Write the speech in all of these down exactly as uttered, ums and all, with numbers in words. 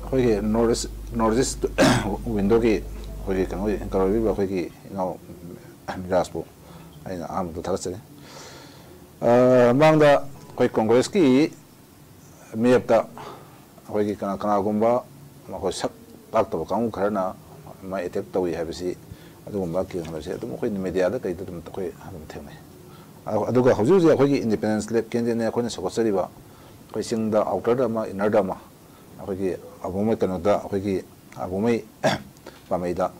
ꯑꯩꯈꯣꯏꯒꯤ north east north east ꯋꯤꯟꯗꯣꯒꯤ ꯑꯩꯈꯣꯏꯒꯤ ꯀꯩꯅꯣ ꯑꯦꯡꯀꯔ ꯑꯣꯏꯕꯤꯕ ꯑꯩꯈꯣꯏꯒꯤ ꯏꯅꯥꯎ ꯃꯤꯔꯥꯖꯄꯨ ꯑꯩꯅ ꯑꯍꯥꯟꯕꯗ ꯊꯥꯒꯠꯆꯔꯤ꯫ ꯑ, ꯃꯃꯥꯡꯗ ꯑꯩꯈꯣꯏ ꯀꯣꯡꯒ꯭ꯔꯦꯁꯀꯤ ꯃꯤꯔꯦꯞꯇ ꯑꯩꯈꯣꯏꯒꯤ ꯀꯅꯥ ꯀꯅꯥꯒꯨꯝꯕ ꯃꯈꯣꯏ ꯁꯛ ꯇꯥꯛꯇꯕ ꯀꯥꯡꯕꯨ ꯈꯔꯅ ꯃꯥ ꯑꯦꯇꯦꯛ ꯇꯧꯏ ꯍꯥꯏꯕꯁꯤ ꯑꯗꯨꯒꯨꯝꯕ ꯀꯦꯡꯅꯕꯁꯦ ꯑꯗꯨꯝ ꯑꯩꯈꯣꯏ ꯃꯦꯗꯤꯌꯥꯗ ꯀꯩꯗ ꯑꯗꯨꯝ ꯑꯩꯈꯣꯏ ꯑꯗꯨꯝ ꯊꯦꯡꯅꯩ꯫ ꯑ-, ꯑꯗꯨꯒ ꯍꯧꯖꯤꯛ ꯍꯧꯖꯤꯛ ꯑꯩꯈꯣꯏꯒꯤ ꯏꯟꯗꯤꯄꯦꯟꯗꯦꯟꯁ ꯂꯦꯞ ꯀꯦꯟꯗꯤꯗꯦꯠꯅꯦ ꯑꯩꯈꯣꯏꯅ ꯁꯧꯒꯠꯆꯔꯤꯕ ꯑꯩꯈꯣꯏ ꯆꯤꯡꯗ ꯑꯥꯎꯇꯔꯗ ꯑꯃ ꯏꯟꯅꯔꯗ ꯑꯃ ꯑꯩꯈꯣꯏꯒꯤ ꯑꯕꯨꯡꯉꯣꯏ ꯀꯩꯅꯣꯗ ꯑꯩꯈꯣꯏꯒꯤ ꯑꯕꯨꯡꯉꯣꯏ ꯄꯥꯝꯕꯩꯗ,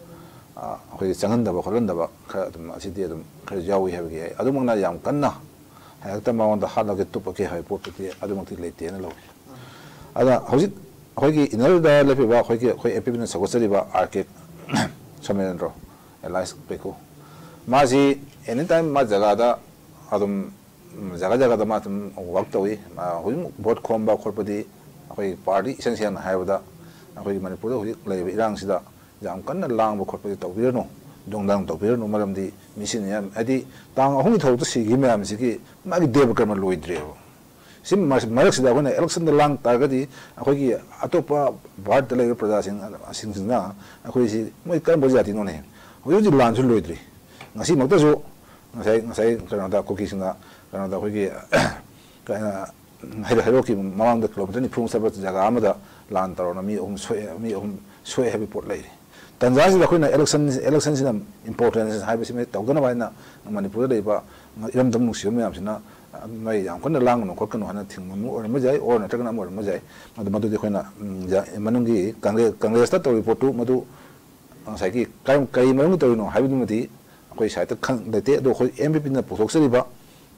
ꯑ, ꯑꯩꯈꯣꯏꯒꯤ ꯆꯪꯍꯟꯗꯕ ꯈꯣꯠꯍꯟꯗꯕ ꯈꯔ ꯑꯗꯨꯝ ꯑꯁꯤꯗꯤ ꯑꯗꯨꯝ ꯈꯔ ꯌꯥꯎꯏ ꯍꯥꯏꯕꯒꯤ ꯑꯩ ꯑꯗꯨꯃꯛꯅ ꯌꯥꯝ ꯀꯟꯅ ꯍꯦꯛꯇ ꯃꯉꯣꯟꯗ ꯍꯥꯠꯂꯒꯦ ꯇꯨꯞꯄꯒꯦ ꯍꯥꯏꯕ ꯄꯣꯠꯇꯨꯗꯤ ꯑꯗꯨꯃꯛꯇꯤ ꯂꯩꯇꯦꯅ ꯂꯧꯏ꯫ ꯑꯗ ꯍꯧꯖꯤꯛ ꯑꯩꯈꯣꯏꯒꯤ ꯏꯟꯅꯔꯗ ꯂꯦꯞꯄꯤꯕ ꯑꯩꯈꯣꯏꯒꯤ ꯑꯩꯈꯣꯏ ꯑꯦ ꯄꯤ ꯄꯤꯅ ꯁꯧꯒꯠꯆꯔꯤꯕ ꯑꯥꯔ ꯀꯦ ꯁꯣꯃꯦꯟꯗ꯭ꯔꯣ ꯑꯦꯂꯥꯏꯁ ꯄꯩꯈꯨ, ꯃꯥꯁꯤ ꯑꯦꯅꯤ ꯇꯥꯏꯝ ꯃꯥ ꯖꯒꯥꯗ ꯑꯗꯨꯝ ꯎꯝ, ꯖꯒꯥ ꯖꯒꯥꯗ ꯃꯥ ꯑꯗꯨꯝ ꯋꯥꯛ ꯇꯧꯏ꯫ ꯃꯥ ꯍꯧꯖꯤꯛ ꯚꯣꯠ ꯈꯣꯝꯕ ꯈꯣꯠꯄꯗꯤ ꯑꯩꯈꯣꯏ ꯄꯥꯔꯇꯤ ꯏꯁꯦꯡ ꯁꯦꯡꯅ ꯍꯥꯏꯔꯕꯗ ꯑꯩꯈꯣꯏꯒꯤ ꯃꯅꯤꯄꯨꯔꯗ ꯍꯧꯖꯤꯛ ꯂꯩꯔꯤꯕ ꯏꯔꯥꯡꯁꯤꯗ ꯌꯥꯝ ꯀꯟꯅ ꯂꯥꯡꯕ ꯈꯣꯠꯄꯗꯤ ꯇꯧꯕꯤꯔꯅꯨ, ꯗꯣꯡꯗꯥꯡ ꯇꯧꯕꯤꯔꯅꯨ꯫ ꯃꯔꯝꯗꯤ ꯃꯤꯁꯤꯡ ꯌꯥꯝ, ꯍꯥꯏꯗꯤ ꯇꯥꯡ ꯑꯍꯨꯝꯒꯤ ꯊꯧꯗꯣꯛꯇ ꯁꯤꯈꯤꯕ ꯃꯌꯥꯝꯁꯤꯒꯤ ꯃꯥꯒꯤ ꯗꯦꯕ ꯀꯔꯃ ꯂꯣꯏꯗ꯭ꯔꯤꯑꯕ꯫ ꯁꯤ ꯃꯔ-, ꯃꯔꯛꯁꯤꯗ ꯑꯩꯈꯣꯏꯅ ꯏꯂꯦꯛꯁꯟꯗ ꯂꯥꯡ ꯇꯥꯔꯒꯗꯤ ꯑꯩꯈꯣꯏꯒꯤ ꯑꯇꯣꯞꯄ ꯚꯥꯔꯠꯇ ꯂꯩꯔꯤꯕ ꯄ꯭ꯔꯖꯥꯁꯤꯡ, ꯁꯤꯡꯁꯤꯅ ꯑꯩꯈꯣꯏꯁꯤ ꯃꯣꯏ ꯀꯔꯝꯕ ꯖꯥꯇꯤꯅꯣꯅꯦ? ꯍꯧꯖꯤꯛ ꯍꯧꯖꯤꯛ ꯂꯥꯟꯁꯨ ꯂꯣꯏꯗ꯭ꯔꯤ꯫ ꯉꯁꯤꯃꯛꯇꯁꯨ ꯉꯁꯥꯏ, ꯉꯁꯥꯏ ꯀꯩꯅꯣꯗ ꯀꯨꯀꯤꯁꯤꯡꯅ ꯀꯩꯅꯣꯗ ꯑꯩꯈꯣꯏꯒꯤ ꯀꯩꯅꯣ, ꯍꯩꯔꯣ-, ꯍꯩꯔꯣꯛꯀꯤ ꯃꯃꯥꯡꯗ ꯀꯤꯂꯣꯃꯤꯇꯔ ꯅꯤꯐꯨꯃꯨꯛ ꯆꯠꯄ ꯖꯒꯥ ꯑꯃꯗ ꯂꯥꯟ ꯇꯧꯔꯅ ꯃꯤ ꯑꯍꯨꯝ ꯁꯣꯛꯑꯦ, ꯃꯤ ꯑꯍꯨꯝ ꯁꯣꯛꯑꯦ ꯍꯥꯏꯕꯒꯤ ꯄꯣꯠ ꯂꯩꯔꯤ꯫ ꯇꯟꯖꯥꯁꯤꯗ ꯑꯩꯈꯣꯏꯅ ꯏꯂꯦꯛꯁꯟ, ꯏꯂꯦꯛꯁꯟꯁꯤꯅ ꯏꯝꯄꯣꯔꯇꯦꯟꯁ ꯍꯥꯏꯕꯁꯤꯃ ꯇꯧꯗꯅꯕ ꯍꯥꯏꯅ ꯃꯅꯤꯄꯨꯔꯗ ꯂꯩꯔꯤꯕ ꯏꯔꯝꯗꯝ ꯅꯨꯡꯁꯤꯕ ꯃꯌꯥꯝꯁꯤꯅ ꯅꯣꯏ ꯌꯥꯝ ꯀꯟꯅ ꯂꯥꯡꯒꯅꯨ ꯈꯣꯠꯀꯅꯨ ꯍꯥꯏꯅ ꯊꯤꯡꯕ ꯑꯃ ꯑꯣꯏꯔꯝꯕ ꯌꯥꯏ, ꯑꯣꯔ ꯅꯠꯇ꯭ꯔꯒꯅ ꯑꯃ ꯑꯣꯏꯔꯝꯕ ꯌꯥꯏ꯫ ꯑꯗꯨ ꯃꯗꯨꯗꯤ ꯑꯩꯈꯣꯏꯅ, ꯎꯝ, ꯌꯥ-, ꯃꯅꯨꯡꯒꯤ ꯀꯪꯒ꯭ꯔꯦ-, ꯀꯪꯒ꯭ꯔꯦꯁꯇ ꯇꯧꯔꯤꯕ ꯄꯣꯠꯇꯨ ꯃꯗꯨ ꯉꯁꯥꯏꯒꯤ ꯀꯔꯝ-, ꯀꯔꯤ ꯃꯔꯝꯒꯤ ꯇꯧꯔꯤꯅꯣ ꯍꯥꯏꯕꯗꯨꯃꯗꯤ ꯑꯩꯈꯣꯏ ꯁꯥꯏꯠꯇ ꯈꯪ-, ꯂꯩꯇꯦ꯫ ꯑꯗꯣ ꯑꯩꯈꯣꯏ ꯑꯦꯝ ꯄꯤ ꯄꯤꯅ ꯄꯨꯊꯣꯛꯆꯔꯤꯕ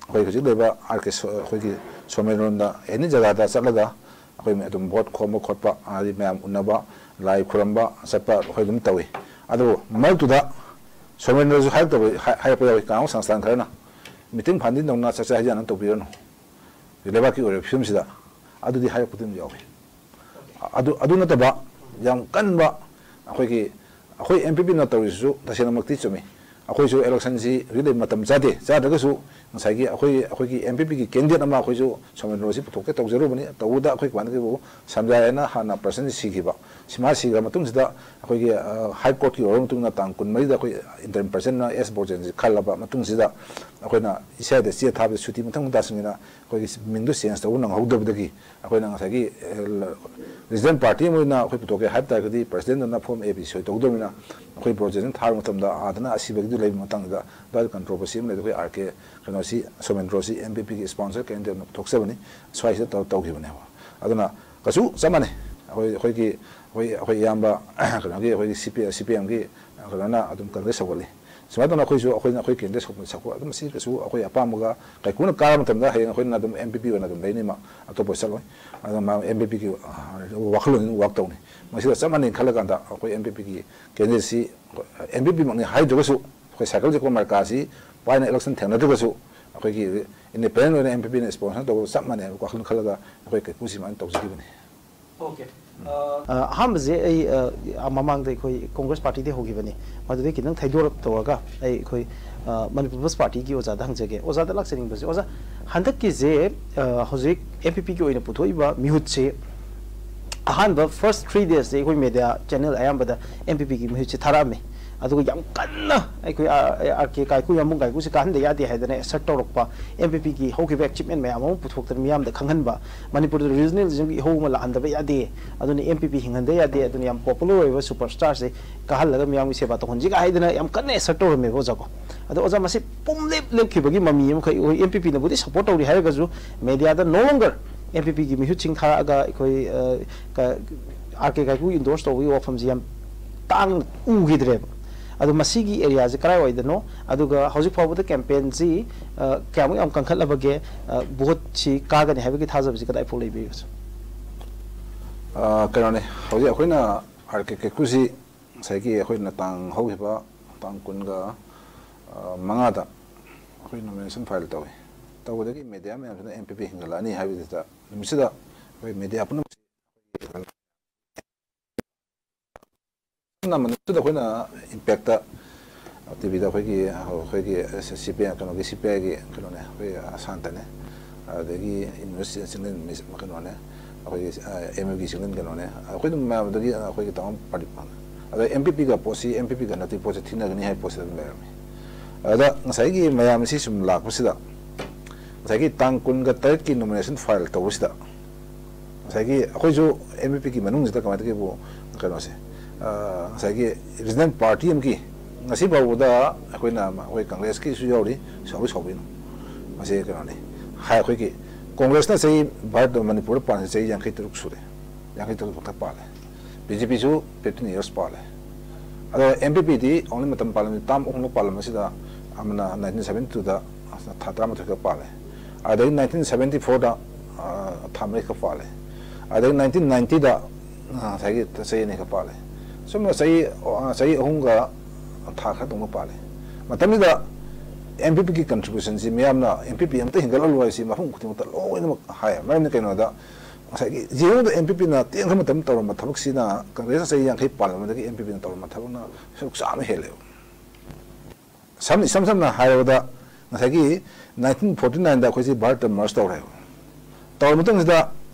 ꯑꯩꯈꯣꯏ ꯍꯧꯖꯤꯛ ꯂꯩꯕ ꯑꯥꯔ ꯀꯦ ꯁꯣ-, ꯑꯩꯈꯣꯏꯒꯤ ꯁꯣꯃꯦꯟꯔꯣꯟꯗ ꯑꯦꯅꯤ ꯖꯒꯥꯗ ꯆꯠꯂꯒ ꯑꯩꯈꯣꯏ ꯑꯗꯨꯝ ꯚꯣꯠ ꯈꯣꯝꯕ ꯈꯣꯠꯄ, ꯍꯥꯏꯗꯤ ꯃꯌꯥꯝ ꯎꯅꯕ, ꯂꯥꯏ ꯈꯨꯔꯝꯕ ꯆꯠꯄ ꯑꯩꯈꯣꯏ ꯑꯗꯨꯝ ꯇꯧꯏ꯫ ꯑꯗꯨꯕꯨ ꯃꯔꯛꯇꯨꯗ ꯁꯣꯃꯦꯟꯗ꯭ꯔꯁꯨ ꯍꯥꯏꯔꯛꯇꯕ, ꯍꯥꯏ-, ꯍꯥꯏꯔꯛꯄ ꯌꯥꯎꯏ꯫ ꯀꯅꯥꯒꯨꯝꯕ ꯁꯪꯁꯊꯥꯟ ꯈꯔꯅ ꯃꯤꯇꯤꯡ ꯐꯥꯟꯗꯤꯡ ꯇꯧꯅ ꯆꯥꯛꯆꯥ ꯍꯩꯖꯥꯟꯅ ꯇꯧꯕꯤꯔꯅꯨ ꯂꯩꯕꯥꯛꯀꯤ ꯑꯣꯏꯔꯤꯕ ꯐꯤꯕꯝꯁꯤꯗ, ꯑꯗꯨꯗꯤ ꯍꯥꯏꯔꯛꯄꯗꯤ ꯑꯗꯨꯝ ꯌꯥꯎꯏ꯫ ꯑꯗꯨ, ꯑꯗꯨ ꯅꯠꯇꯕ ꯌꯥꯝ ꯀꯟꯕ ꯑꯩꯈꯣꯏꯒꯤ, ꯑꯩꯈꯣꯏ ꯑꯦꯝ ꯄꯤ ꯄꯤꯅ ꯇꯧꯔꯤꯁꯤꯁꯨ ꯇꯁꯦꯡꯅꯃꯛꯇꯤ ꯆꯨꯝꯃꯤ꯫ ꯑꯩꯈꯣꯏꯁꯨ ꯏꯂꯦꯛꯁꯟꯁꯤ ꯍꯧꯖꯤꯛ ꯂꯩꯕ ꯃꯇꯝ ꯆꯥꯗꯦ꯫ ꯆꯥꯗ꯭ꯔꯒꯁꯨ ꯉꯁꯥꯏꯒꯤ ꯑꯩꯈꯣꯏ, ꯑꯩꯈꯣꯏꯒꯤ ꯑꯦꯝ ꯄꯤ ꯄꯤꯒꯤ ꯀꯦꯟꯗꯤꯗꯦꯠ ꯑꯃ ꯑꯩꯈꯣꯏꯁꯨ ꯁꯣꯃꯦꯟꯗ꯭ꯔꯣꯁꯤ ꯄꯨꯊꯣꯛꯀꯦ ꯇꯧꯖꯔꯨꯕꯅꯤ꯫ ꯇꯧꯕꯗ ꯑꯩꯈꯣꯏ ꯀꯃꯥꯏꯅ ꯇꯧꯕꯨ ꯁꯝꯖꯥꯏ ꯍꯥꯏꯅ ꯍꯥꯟꯅ ꯄ꯭ꯔꯁꯤꯗꯦꯟ ꯁꯤꯈꯤꯕ, ꯁꯤꯃꯥ ꯁꯤꯈ꯭ꯔ ꯃꯇꯨꯡꯁꯤꯗ ꯑꯩꯈꯣꯏꯒꯤ, ꯑ, ꯍꯥꯏ ꯀꯣꯔꯠꯀꯤ ꯑꯣꯔꯗꯔ ꯃꯇꯨꯡ ꯏꯟꯅ ꯇꯥꯡ ꯀꯨꯟꯃꯔꯤꯗ ꯑꯩꯈꯣꯏ ꯏꯟꯇꯔꯤꯝ ꯄ꯭ꯔꯁꯤꯗꯦꯟꯅ ꯑꯦꯁ ꯕ꯭ꯔꯣꯖꯦꯟꯁꯤ ꯈꯜꯂꯕ ꯃꯇꯨꯡꯁꯤꯗ ꯑꯩꯈꯣꯏꯅ ꯏꯁꯥꯗ ꯆꯦ ꯊꯥꯕꯗ ꯁꯨꯇꯤ ꯃꯊꯪ ꯃꯊꯪ ꯇꯥꯁꯤꯟꯒꯅ ꯑꯩꯈꯣꯏꯒꯤ ꯃꯤꯡꯗꯨ ꯆꯦꯟꯖ ꯇꯧꯕ ꯅꯪꯍꯧꯗꯕꯗꯒꯤ ꯑꯩꯈꯣꯏꯅ ꯉꯁꯥꯏꯒꯤ, ꯑ, ꯔꯤꯖꯅꯦꯜ ꯄꯥꯔꯇꯤ ꯑꯃ ꯑꯣꯏꯅ ꯑꯩꯈꯣꯏ ꯄꯨꯊꯣꯛꯀꯦ ꯍꯥꯏꯕ ꯇꯥꯔꯒꯗꯤ ꯄ꯭ꯔꯁꯤꯗꯦꯟꯗꯨꯅ ꯐꯣꯝ ꯑꯦ ꯕꯤ ꯁꯣꯏ ꯇꯧꯗꯕꯅꯤꯅ ꯑꯩꯈꯣꯏ ꯕ꯭ꯔꯣꯖꯦꯟꯁꯤ ꯊꯥꯕ ꯃꯇꯝꯗ ꯑꯥꯗꯅ ꯑꯁꯤꯕꯒꯤꯗꯨ ꯂꯩꯕ ꯃꯇꯥꯡꯗ ꯑꯗꯨꯋꯥꯏꯗ ꯀꯟꯇ꯭ꯔꯣꯚꯔꯁꯤ ꯑꯃ ꯂꯩ꯫ ꯑꯩꯈꯣꯏ ꯑꯥꯔ ꯀꯦ ꯀꯩꯅꯣꯁꯤ, ꯁꯣꯃꯦꯟꯗ꯭ꯔꯣꯁꯤ ꯑꯦꯝ ꯄꯤ ꯄꯤꯒꯤ ꯏꯁꯄꯣꯟꯁꯔ ꯀꯦꯟꯗꯤꯗꯦꯠ ꯑꯃ ꯄꯨꯊꯣꯛꯆꯕꯅꯤ, ꯁ꯭ꯋꯥꯏꯁꯤꯗ ꯇꯧ-, ꯇꯧꯈꯤꯕꯅꯦꯕ꯫ ꯑꯗꯨꯅ ꯀꯩꯁꯨ ꯆꯞ ꯃꯥꯟꯅꯩ꯫ ꯑꯩꯈꯣꯏ, ꯑꯩꯈꯣꯏꯒꯤ, ꯑꯩꯈꯣꯏ, ꯑꯩꯈꯣꯏ ꯏꯌꯥꯝꯕ ꯀꯩꯅꯣꯒꯤ, ꯑꯩꯈꯣꯏꯒꯤ ꯁꯤ ꯄꯤ, ꯁꯤ ꯄꯤ ꯑꯦꯝꯒꯤ ꯀꯩꯅꯣꯅ ꯑꯗꯨꯝ ꯀꯪꯒ꯭ꯔꯦꯁ ꯁꯧꯒꯠꯂꯤ꯫ ꯁꯨꯃꯥꯏꯅ ꯇꯧꯅ ꯑꯩꯈꯣꯏꯁꯨ, ꯑꯩꯈꯣꯏꯅ, ꯑꯩꯈꯣꯏ ꯀꯦꯟꯗꯤꯗꯦꯠ ꯁꯧꯒꯠ-, ꯁꯧꯒꯠ-, ꯑꯗꯨꯝ ꯁꯤ ꯀꯩꯁꯨ ꯑꯩꯈꯣꯏ ꯑꯄꯥꯝꯕꯒ ꯀꯩꯀꯨꯅ ꯀꯥꯔ ꯃꯇꯝꯗ ꯍꯌꯦꯡ ꯑꯩꯈꯣꯏꯅ ꯑꯗꯨꯝ ꯑꯦꯝ ꯄꯤ ꯄꯤ ꯑꯣꯏꯅ ꯑꯗꯨꯝ ꯂꯩꯅꯤ, ꯃꯥ ꯑꯇꯣꯞꯄ ꯆꯠꯂꯣꯏ꯫ ꯑꯗꯨꯅ ꯃꯥ ꯑꯦꯝ ꯄꯤ ꯄꯤꯒꯤ ꯋꯥꯈꯜꯂꯣꯟ ꯑꯗꯨꯝ ꯋꯥꯛ ꯇꯧꯅꯤ꯫ ꯃꯁꯤꯒ ꯆꯞ ꯃꯥꯟꯅꯩ ꯈꯜꯂꯀꯥꯟꯗ ꯑꯩꯈꯣꯏ ꯑꯦꯝ ꯄꯤ ꯄꯤꯒꯤ ꯀꯦꯟꯗꯤꯗꯦꯠꯁꯤ ꯑꯦꯝ ꯄꯤ ꯄꯤꯃꯛꯅꯤ ꯍꯥꯏꯗ꯭ꯔꯒꯁꯨ ꯑꯩꯈꯣꯏ ꯁꯥꯏꯀꯜ ꯆꯠꯄ ꯃꯔꯀꯥꯁꯤ ꯄꯥꯏꯅ ꯏꯂꯦꯛꯁꯟ ꯊꯦꯡꯅꯗ꯭ꯔꯒꯁꯨ ꯑꯩꯈꯣꯏꯒꯤ ꯏꯟꯗꯤꯄꯦꯟꯗꯦꯟ ꯑꯣꯏꯅ ꯑꯦꯝ ꯄꯤ ꯄꯤꯅ ꯏꯁꯄꯣꯟꯁꯔ ꯇꯧꯕ ꯆꯞ ꯃꯥꯟꯅꯩ ꯍꯥꯏꯕ ꯋꯥꯈꯜ ꯈꯜꯂꯒ ꯑꯩꯈꯣꯏ ꯀꯩꯀꯨ ꯁꯨꯃꯥꯏꯅ ꯇꯧꯖꯈꯤꯕꯅꯤ꯫ ꯑꯣꯀꯦ꯫ ꯑ, ꯑꯍꯥꯟꯕꯁꯦ ꯑꯩ, ꯑ, ꯃꯃꯥꯡꯗ ꯑꯩꯈꯣꯏ ꯀꯣꯡꯒ꯭ꯔꯦꯁ ꯄꯥꯔꯇꯤꯗꯒꯤ ꯍꯧꯈꯤꯕꯅꯤ꯫ ꯃꯗꯨꯗꯒꯤ ꯈꯤꯇꯪ ꯊꯩꯗꯣꯔꯛ ꯇꯧꯔꯒ ꯑꯩ ꯑꯩꯈꯣꯏ, ꯑ, ꯃꯅꯤꯄꯨꯔ ꯄꯤꯄꯜꯁ ꯄꯥꯔꯇꯤꯒꯤ ꯑꯣꯖꯥꯗ ꯍꯪꯖꯒꯦ꯫ ꯑꯣꯖꯥꯗ ꯂꯥꯛꯆꯅꯤꯡꯕꯁꯦ, ꯑꯣꯖꯥ, ꯍꯟꯗꯛꯀꯤꯁꯦ, ꯑ, ꯍꯧꯖꯤꯛ ꯑꯦꯝ ꯄꯤ ꯄꯤꯒꯤ ꯑꯣꯏꯅ ꯄꯨꯊꯣꯛꯏꯕ ꯃꯤꯍꯨꯠꯁꯦ ꯑꯍꯥꯟꯕ ꯐꯥꯔꯁ ꯊ꯭ꯔꯤ ꯗꯦꯖꯁꯦ ꯑꯩꯈꯣꯏ ꯃꯦꯗꯤꯌꯥ ꯆꯦꯅꯦꯜ ꯑꯌꯥꯝꯕꯗ ꯑꯦꯝ ꯄꯤ ꯄꯤꯒꯤ ꯃꯤꯍꯨꯠꯁꯦ ꯊꯥꯔꯛꯑꯝꯃꯤ꯫ ꯑꯗꯨꯒ ꯌꯥꯝ ꯀꯟꯅ ꯑꯩꯈꯣꯏ ꯑꯥꯔ ꯀꯦ ꯀꯥꯏꯀꯨ, ꯌꯥꯝꯕꯨꯡ ꯀꯥꯏꯀꯨꯁꯦ ꯀꯥꯍꯟꯗ ꯌꯥꯗꯦ ꯍꯥꯏꯗꯅ ꯑꯦꯁꯔꯠ ꯇꯧꯔꯛꯄ, ꯑꯦꯝ ꯄꯤ ꯄꯤꯒꯤ ꯍꯧꯈꯤꯕ ꯑꯦꯆꯤꯞꯃꯦꯟ ꯃꯌꯥꯝ ꯑꯃ ꯄꯨꯊꯣꯛꯇꯅ ꯃꯤꯌꯥꯝꯗ ꯈꯪꯍꯟꯕ, ꯃꯅꯤꯄꯨꯔꯗ ꯔꯤꯖꯅꯦꯂꯤꯖꯝꯒꯤ ꯏꯍꯧ ꯑꯃ ꯂꯥꯛꯍꯟꯗꯕ ꯌꯥꯗꯦ, ꯑꯗꯨꯅ ꯑꯦꯝ ꯄꯤ ꯄꯤ ꯍꯤꯡꯍꯟꯗ ꯌꯥꯗꯦ, ꯑꯗꯨꯅ ꯌꯥꯝ ꯄꯣꯄꯨꯂꯔ ꯑꯣꯏꯕ ꯁꯨꯄꯔ ꯁ꯭ꯇꯥꯔꯁꯦ ꯀꯥꯍꯜꯂꯒ ꯃꯤꯌꯥꯝꯒꯤ ꯁꯦꯕꯥ ꯇꯧꯍꯟꯁꯤꯒ ꯍꯥꯏꯗꯅ ꯌꯥꯝ ꯀꯟꯅ ꯑꯦꯁꯔꯠ ꯇꯧꯔꯝꯃꯦꯕ ꯑꯣꯖꯥꯀꯣ꯫ ꯑꯗꯣ ꯑꯣꯖꯥ, ꯃꯁꯤ ꯄꯨꯝꯂꯦꯞ ꯂꯦꯞꯈꯤꯕꯒꯤ ꯃꯃꯤ ꯑꯃꯈꯛ ꯑꯩꯈꯣꯏ ꯑꯦꯝ ꯄꯤ ꯄꯤꯅꯕꯨꯗꯤ ꯁꯞꯄꯣꯔꯠ ꯇꯧꯔꯤ ꯍꯥꯏꯔꯒꯁꯨ ꯃꯦꯗꯤꯌꯥꯗ no longer ꯑꯦꯝ ꯄꯤ ꯄꯤꯒꯤ ꯃꯤꯍꯨꯠꯁꯤꯡ ꯊꯥꯔꯛꯑꯒ ꯑꯩꯈꯣꯏ, ꯑ, ꯀ-, ꯑꯥꯔ ꯀꯦ ꯀꯥꯏꯀꯨ ꯏꯟꯗꯣꯔꯁ ꯇꯧꯕꯒꯤ ꯋꯥꯐꯝꯁꯤ ꯌꯥꯝ ꯇꯥꯡꯅ ꯎꯈꯤꯗ꯭ꯔꯦꯕ꯫ ꯑꯗꯣ ꯃꯁꯤꯒꯤ ꯑꯦꯔꯤꯌꯥꯁꯦ ꯀꯗꯥꯏꯋꯥꯏꯗꯅꯣ? ꯑꯗꯨꯒ ꯍꯧꯖꯤꯛ ꯐꯥꯎꯕꯗ ꯀꯦꯝꯄꯦꯟꯁꯤ, ꯑ, ꯀꯌꯥꯃꯨꯛ ꯌꯥꯝ ꯀꯟꯈꯠꯂꯕꯒꯦ? ꯑ, ꯚꯣꯠꯁꯤ ꯀꯥꯒꯅꯤ ꯍꯥꯏꯕꯒꯤ ꯊꯥꯖꯕꯁꯤ ꯀꯗꯥꯏꯐꯥꯎ ꯂꯩꯕꯤꯕꯁꯦ? ꯑ, ꯀꯩꯅꯣꯅꯤ, ꯍꯧꯖꯤꯛ ꯑꯩꯈꯣꯏꯅ ꯑꯥꯔ ꯀꯦ ꯀꯥꯏꯀꯨꯁꯤ ꯉꯁꯥꯏꯒꯤ ꯑꯩꯈꯣꯏꯅ ꯇꯥꯡ ꯍꯧꯈꯤꯕ ꯇꯥꯡ ꯀꯨꯟꯒ, ꯑ, ꯃꯉꯥꯗ ꯑꯩꯈꯣꯏ ꯅꯣꯃꯤꯅꯦꯁꯟ ꯐꯥꯏꯜ ꯇꯧꯏ꯫ ꯇꯧꯕꯗꯒꯤ ꯃꯦꯗꯤꯌꯥ ꯃꯌꯥꯝꯁꯤꯅ ꯑꯦꯝ ꯄꯤ ꯄꯤ ꯍꯤꯡꯒꯠꯂꯛꯑꯅꯤ ꯍꯥꯏꯕꯁꯤꯗ ꯅꯨꯃꯤꯠꯁꯤꯗ ꯑꯩꯈꯣꯏ ꯃꯦꯗꯤꯌꯥ ꯄꯨꯝꯅꯃꯛ ꯅꯝꯕ ꯅꯨꯃꯤꯠꯇꯨꯗ ꯑꯩꯈꯣꯏꯅ ꯏꯝꯄꯦꯛꯇ ꯇꯤ ꯚꯤꯗ ꯑꯩꯈꯣꯏꯒꯤ ꯑꯩꯈꯣꯏꯒꯤ ꯁꯤ ꯄꯤ ꯑꯥꯏ ꯀꯩꯅꯣꯒꯤ ꯁꯤ ꯄꯤ ꯑꯥꯏꯒꯤ ꯀꯩꯅꯣꯅꯦ, ꯑꯩꯈꯣꯏ ꯁꯥꯟꯇꯅꯦ, ꯑꯗꯒꯤ ꯌꯨꯅꯤꯚꯔꯁꯤꯇꯤ ꯆꯤꯡꯂꯦꯟ ꯀꯩꯅꯣꯅꯦ, ꯑꯩꯈꯣꯏꯒꯤ ꯑꯦꯝ ꯌꯨꯒꯤ ꯆꯤꯡꯂꯦꯟ ꯀꯩꯅꯣꯅꯦ, ꯑꯩꯈꯣꯏ ꯑꯗꯨꯝ ꯃꯌꯥꯝꯗꯒꯤ ꯑꯩꯈꯣꯏꯒꯤ ꯇꯥꯎꯟ ꯄꯥꯔꯇꯤ ꯐꯪꯉꯦ꯫ ꯑꯗ ꯑꯦꯝ ꯄꯤ ꯄꯤꯒ ꯄꯣꯠꯁꯤ, ꯑꯦꯝ ꯄꯤ ꯄꯤꯒ ꯅꯠꯇꯦ ꯄꯣꯠꯁꯤ ꯊꯤꯅꯒꯅꯤ ꯍꯥꯏꯕ ꯄꯣꯠꯁꯤ ꯑꯗꯨꯝ ꯂꯩꯔꯝꯃꯤ꯫ ꯑꯗ ꯉꯁꯥꯏꯒꯤ ꯃꯌꯥꯝꯁꯤ ꯁꯨꯝ ꯂꯥꯛꯄꯁꯤꯗ ꯉꯁꯥꯏꯒꯤ ꯇꯥꯡ ꯀꯨꯟꯒ ꯇꯔꯦꯠꯀꯤ ꯅꯣꯃꯤꯅꯦꯁꯟ ꯐꯥꯏꯜ ꯇꯧꯕꯁꯤꯗ ꯉꯁꯥꯏꯒꯤ ꯑꯩꯈꯣꯏꯁꯨ ꯑꯦꯝ ꯕꯤ ꯄꯤꯒꯤ ꯃꯅꯨꯡꯁꯤꯗ ꯀꯃꯥꯏꯅ ꯇꯧꯒꯦꯕꯨ ꯀꯩꯅꯣꯁꯦ, ꯉꯁꯥꯏꯒꯤ ꯔꯤꯖꯅꯦꯜ ꯄꯥꯔꯇꯤ ꯑꯃꯒꯤ ꯉꯁꯤ ꯐꯥꯎꯕꯗ ꯑꯩꯈꯣꯏꯅ ꯑꯩꯈꯣꯏ ꯀꯪꯒ꯭ꯔꯦꯁꯀꯤꯁꯨ ꯌꯥꯎꯔꯤ, ꯁꯥꯎꯕꯤ ꯁꯥꯎꯕꯤꯅꯨ, ꯃꯁꯤ ꯀꯩꯅꯣꯅꯤ꯫ ꯍꯥꯏ ꯑꯩꯈꯣꯏꯒꯤ ꯀꯣꯡꯒ꯭ꯔꯦꯁꯅ ꯆꯍꯤ ꯚꯥꯔꯠ ꯃꯅꯤꯄꯨꯔꯗ ꯄꯥꯟꯕꯁꯦ ꯆꯍꯤ ꯌꯥꯡꯈꯩ ꯇꯔꯨꯛ ꯁꯨꯔꯦ, ꯌꯥꯡꯈꯩ ꯇꯔꯨꯛ ꯈꯛꯇ ꯄꯥꯜꯂꯦ꯫ ꯕꯤ ꯖꯦ ꯄꯤꯁꯨ ꯐꯤꯐꯇꯤꯟ ꯌꯔꯁ ꯄꯥꯜꯂꯦ꯫ ꯑꯗꯣ ꯑꯦꯝ ꯄꯤ ꯄꯤꯗꯤ ꯑꯣꯡꯂꯤ ꯃꯇꯝ ꯄꯥꯜꯂꯝꯃꯤ ꯇꯥꯝ ꯑꯍꯨꯝꯂꯛ ꯄꯥꯜꯂꯝꯕꯁꯤꯗ ꯑꯃꯅ ꯅꯥꯏꯟꯇꯤꯟ ꯁꯕꯦꯟꯇꯤ ꯇꯨꯗ ꯊꯥ ꯇꯔꯥꯃꯥꯊꯣꯏ ꯈꯛ ꯄꯥꯜꯂꯦ꯫ ꯑꯗꯒꯤ ꯅꯥꯏꯟꯇꯤꯟ ꯁꯕꯦꯟꯇꯤ ꯐꯣꯔꯗ ꯊꯥ ꯃꯔꯤ ꯈꯛ ꯄꯥꯜꯂꯦ꯫ ꯑꯗꯒꯤ ꯅꯥꯏꯟꯇꯤꯟ ꯅꯥꯏꯟꯇꯤꯗ ꯉꯁꯥꯏꯒꯤ ꯆꯍꯤ ꯑꯅꯤ ꯈꯛ ꯄꯥꯜꯂꯦ꯫ ꯁꯨꯝꯅ ꯆꯍꯤ ꯆꯍꯤ ꯑꯍꯨꯝꯒ ꯊꯥ ꯈꯔ ꯇꯧꯅ ꯄꯥꯜꯂꯦ꯫ ꯃꯇꯝꯁꯤꯗ ꯑꯦꯝ ꯄꯤ ꯄꯤꯒꯤ ꯀꯟꯇ꯭ꯔꯤꯕ꯭ꯌꯨꯁꯟꯁꯤ ꯃꯤꯌꯥꯝꯅ ꯑꯦꯝ ꯄꯤ ꯄꯤ ꯑꯝꯇ ꯍꯦꯟꯒꯠꯍꯜꯂꯨ ꯍꯥꯏꯁꯤ ꯃꯐꯝ ꯈꯨꯗꯤꯡꯃꯛꯇ ꯂꯣꯏꯅꯃꯛ ꯍꯥꯏ꯫ ꯃꯔꯝꯗꯤ ꯀꯩꯅꯣꯗ ꯉꯁꯥꯏꯒꯤ ꯌꯦꯡꯉꯨꯗ ꯑꯦꯝ ꯄꯤ ꯄꯤꯅ ꯇꯦꯟꯈ꯭ꯔ ꯃꯇꯝ ꯇꯧꯔꯝꯕ ꯊꯕꯛꯁꯤꯅ ꯀꯪꯒ꯭ꯔꯦꯁꯅ ꯆꯍꯤ ꯌꯥꯡꯈꯩ ꯄꯥꯜꯂꯝꯕꯗꯒꯤ ꯑꯦꯝ ꯄꯤ ꯄꯤꯅ ꯇꯧꯔꯝꯕ ꯊꯕꯛꯅ ꯁꯔꯨꯛ ꯆꯥꯝꯃ ꯍꯦꯜꯂꯦꯕ꯫ ꯁꯝ ꯏꯁꯝ ꯁꯝꯅ ꯍꯥꯏꯔꯕꯗ ꯉꯁꯥꯏꯒꯤ ꯅꯥꯏꯟꯇꯤꯟ ꯐꯣꯔꯇꯤ ꯅꯥꯏꯟꯗ ꯑꯩꯈꯣꯏꯁꯤ ꯚꯥꯔꯠꯇ ꯃꯔꯁ ꯇꯧꯔꯦꯕ꯫ ꯇꯧꯔ ꯃꯇꯨꯡꯁꯤꯗ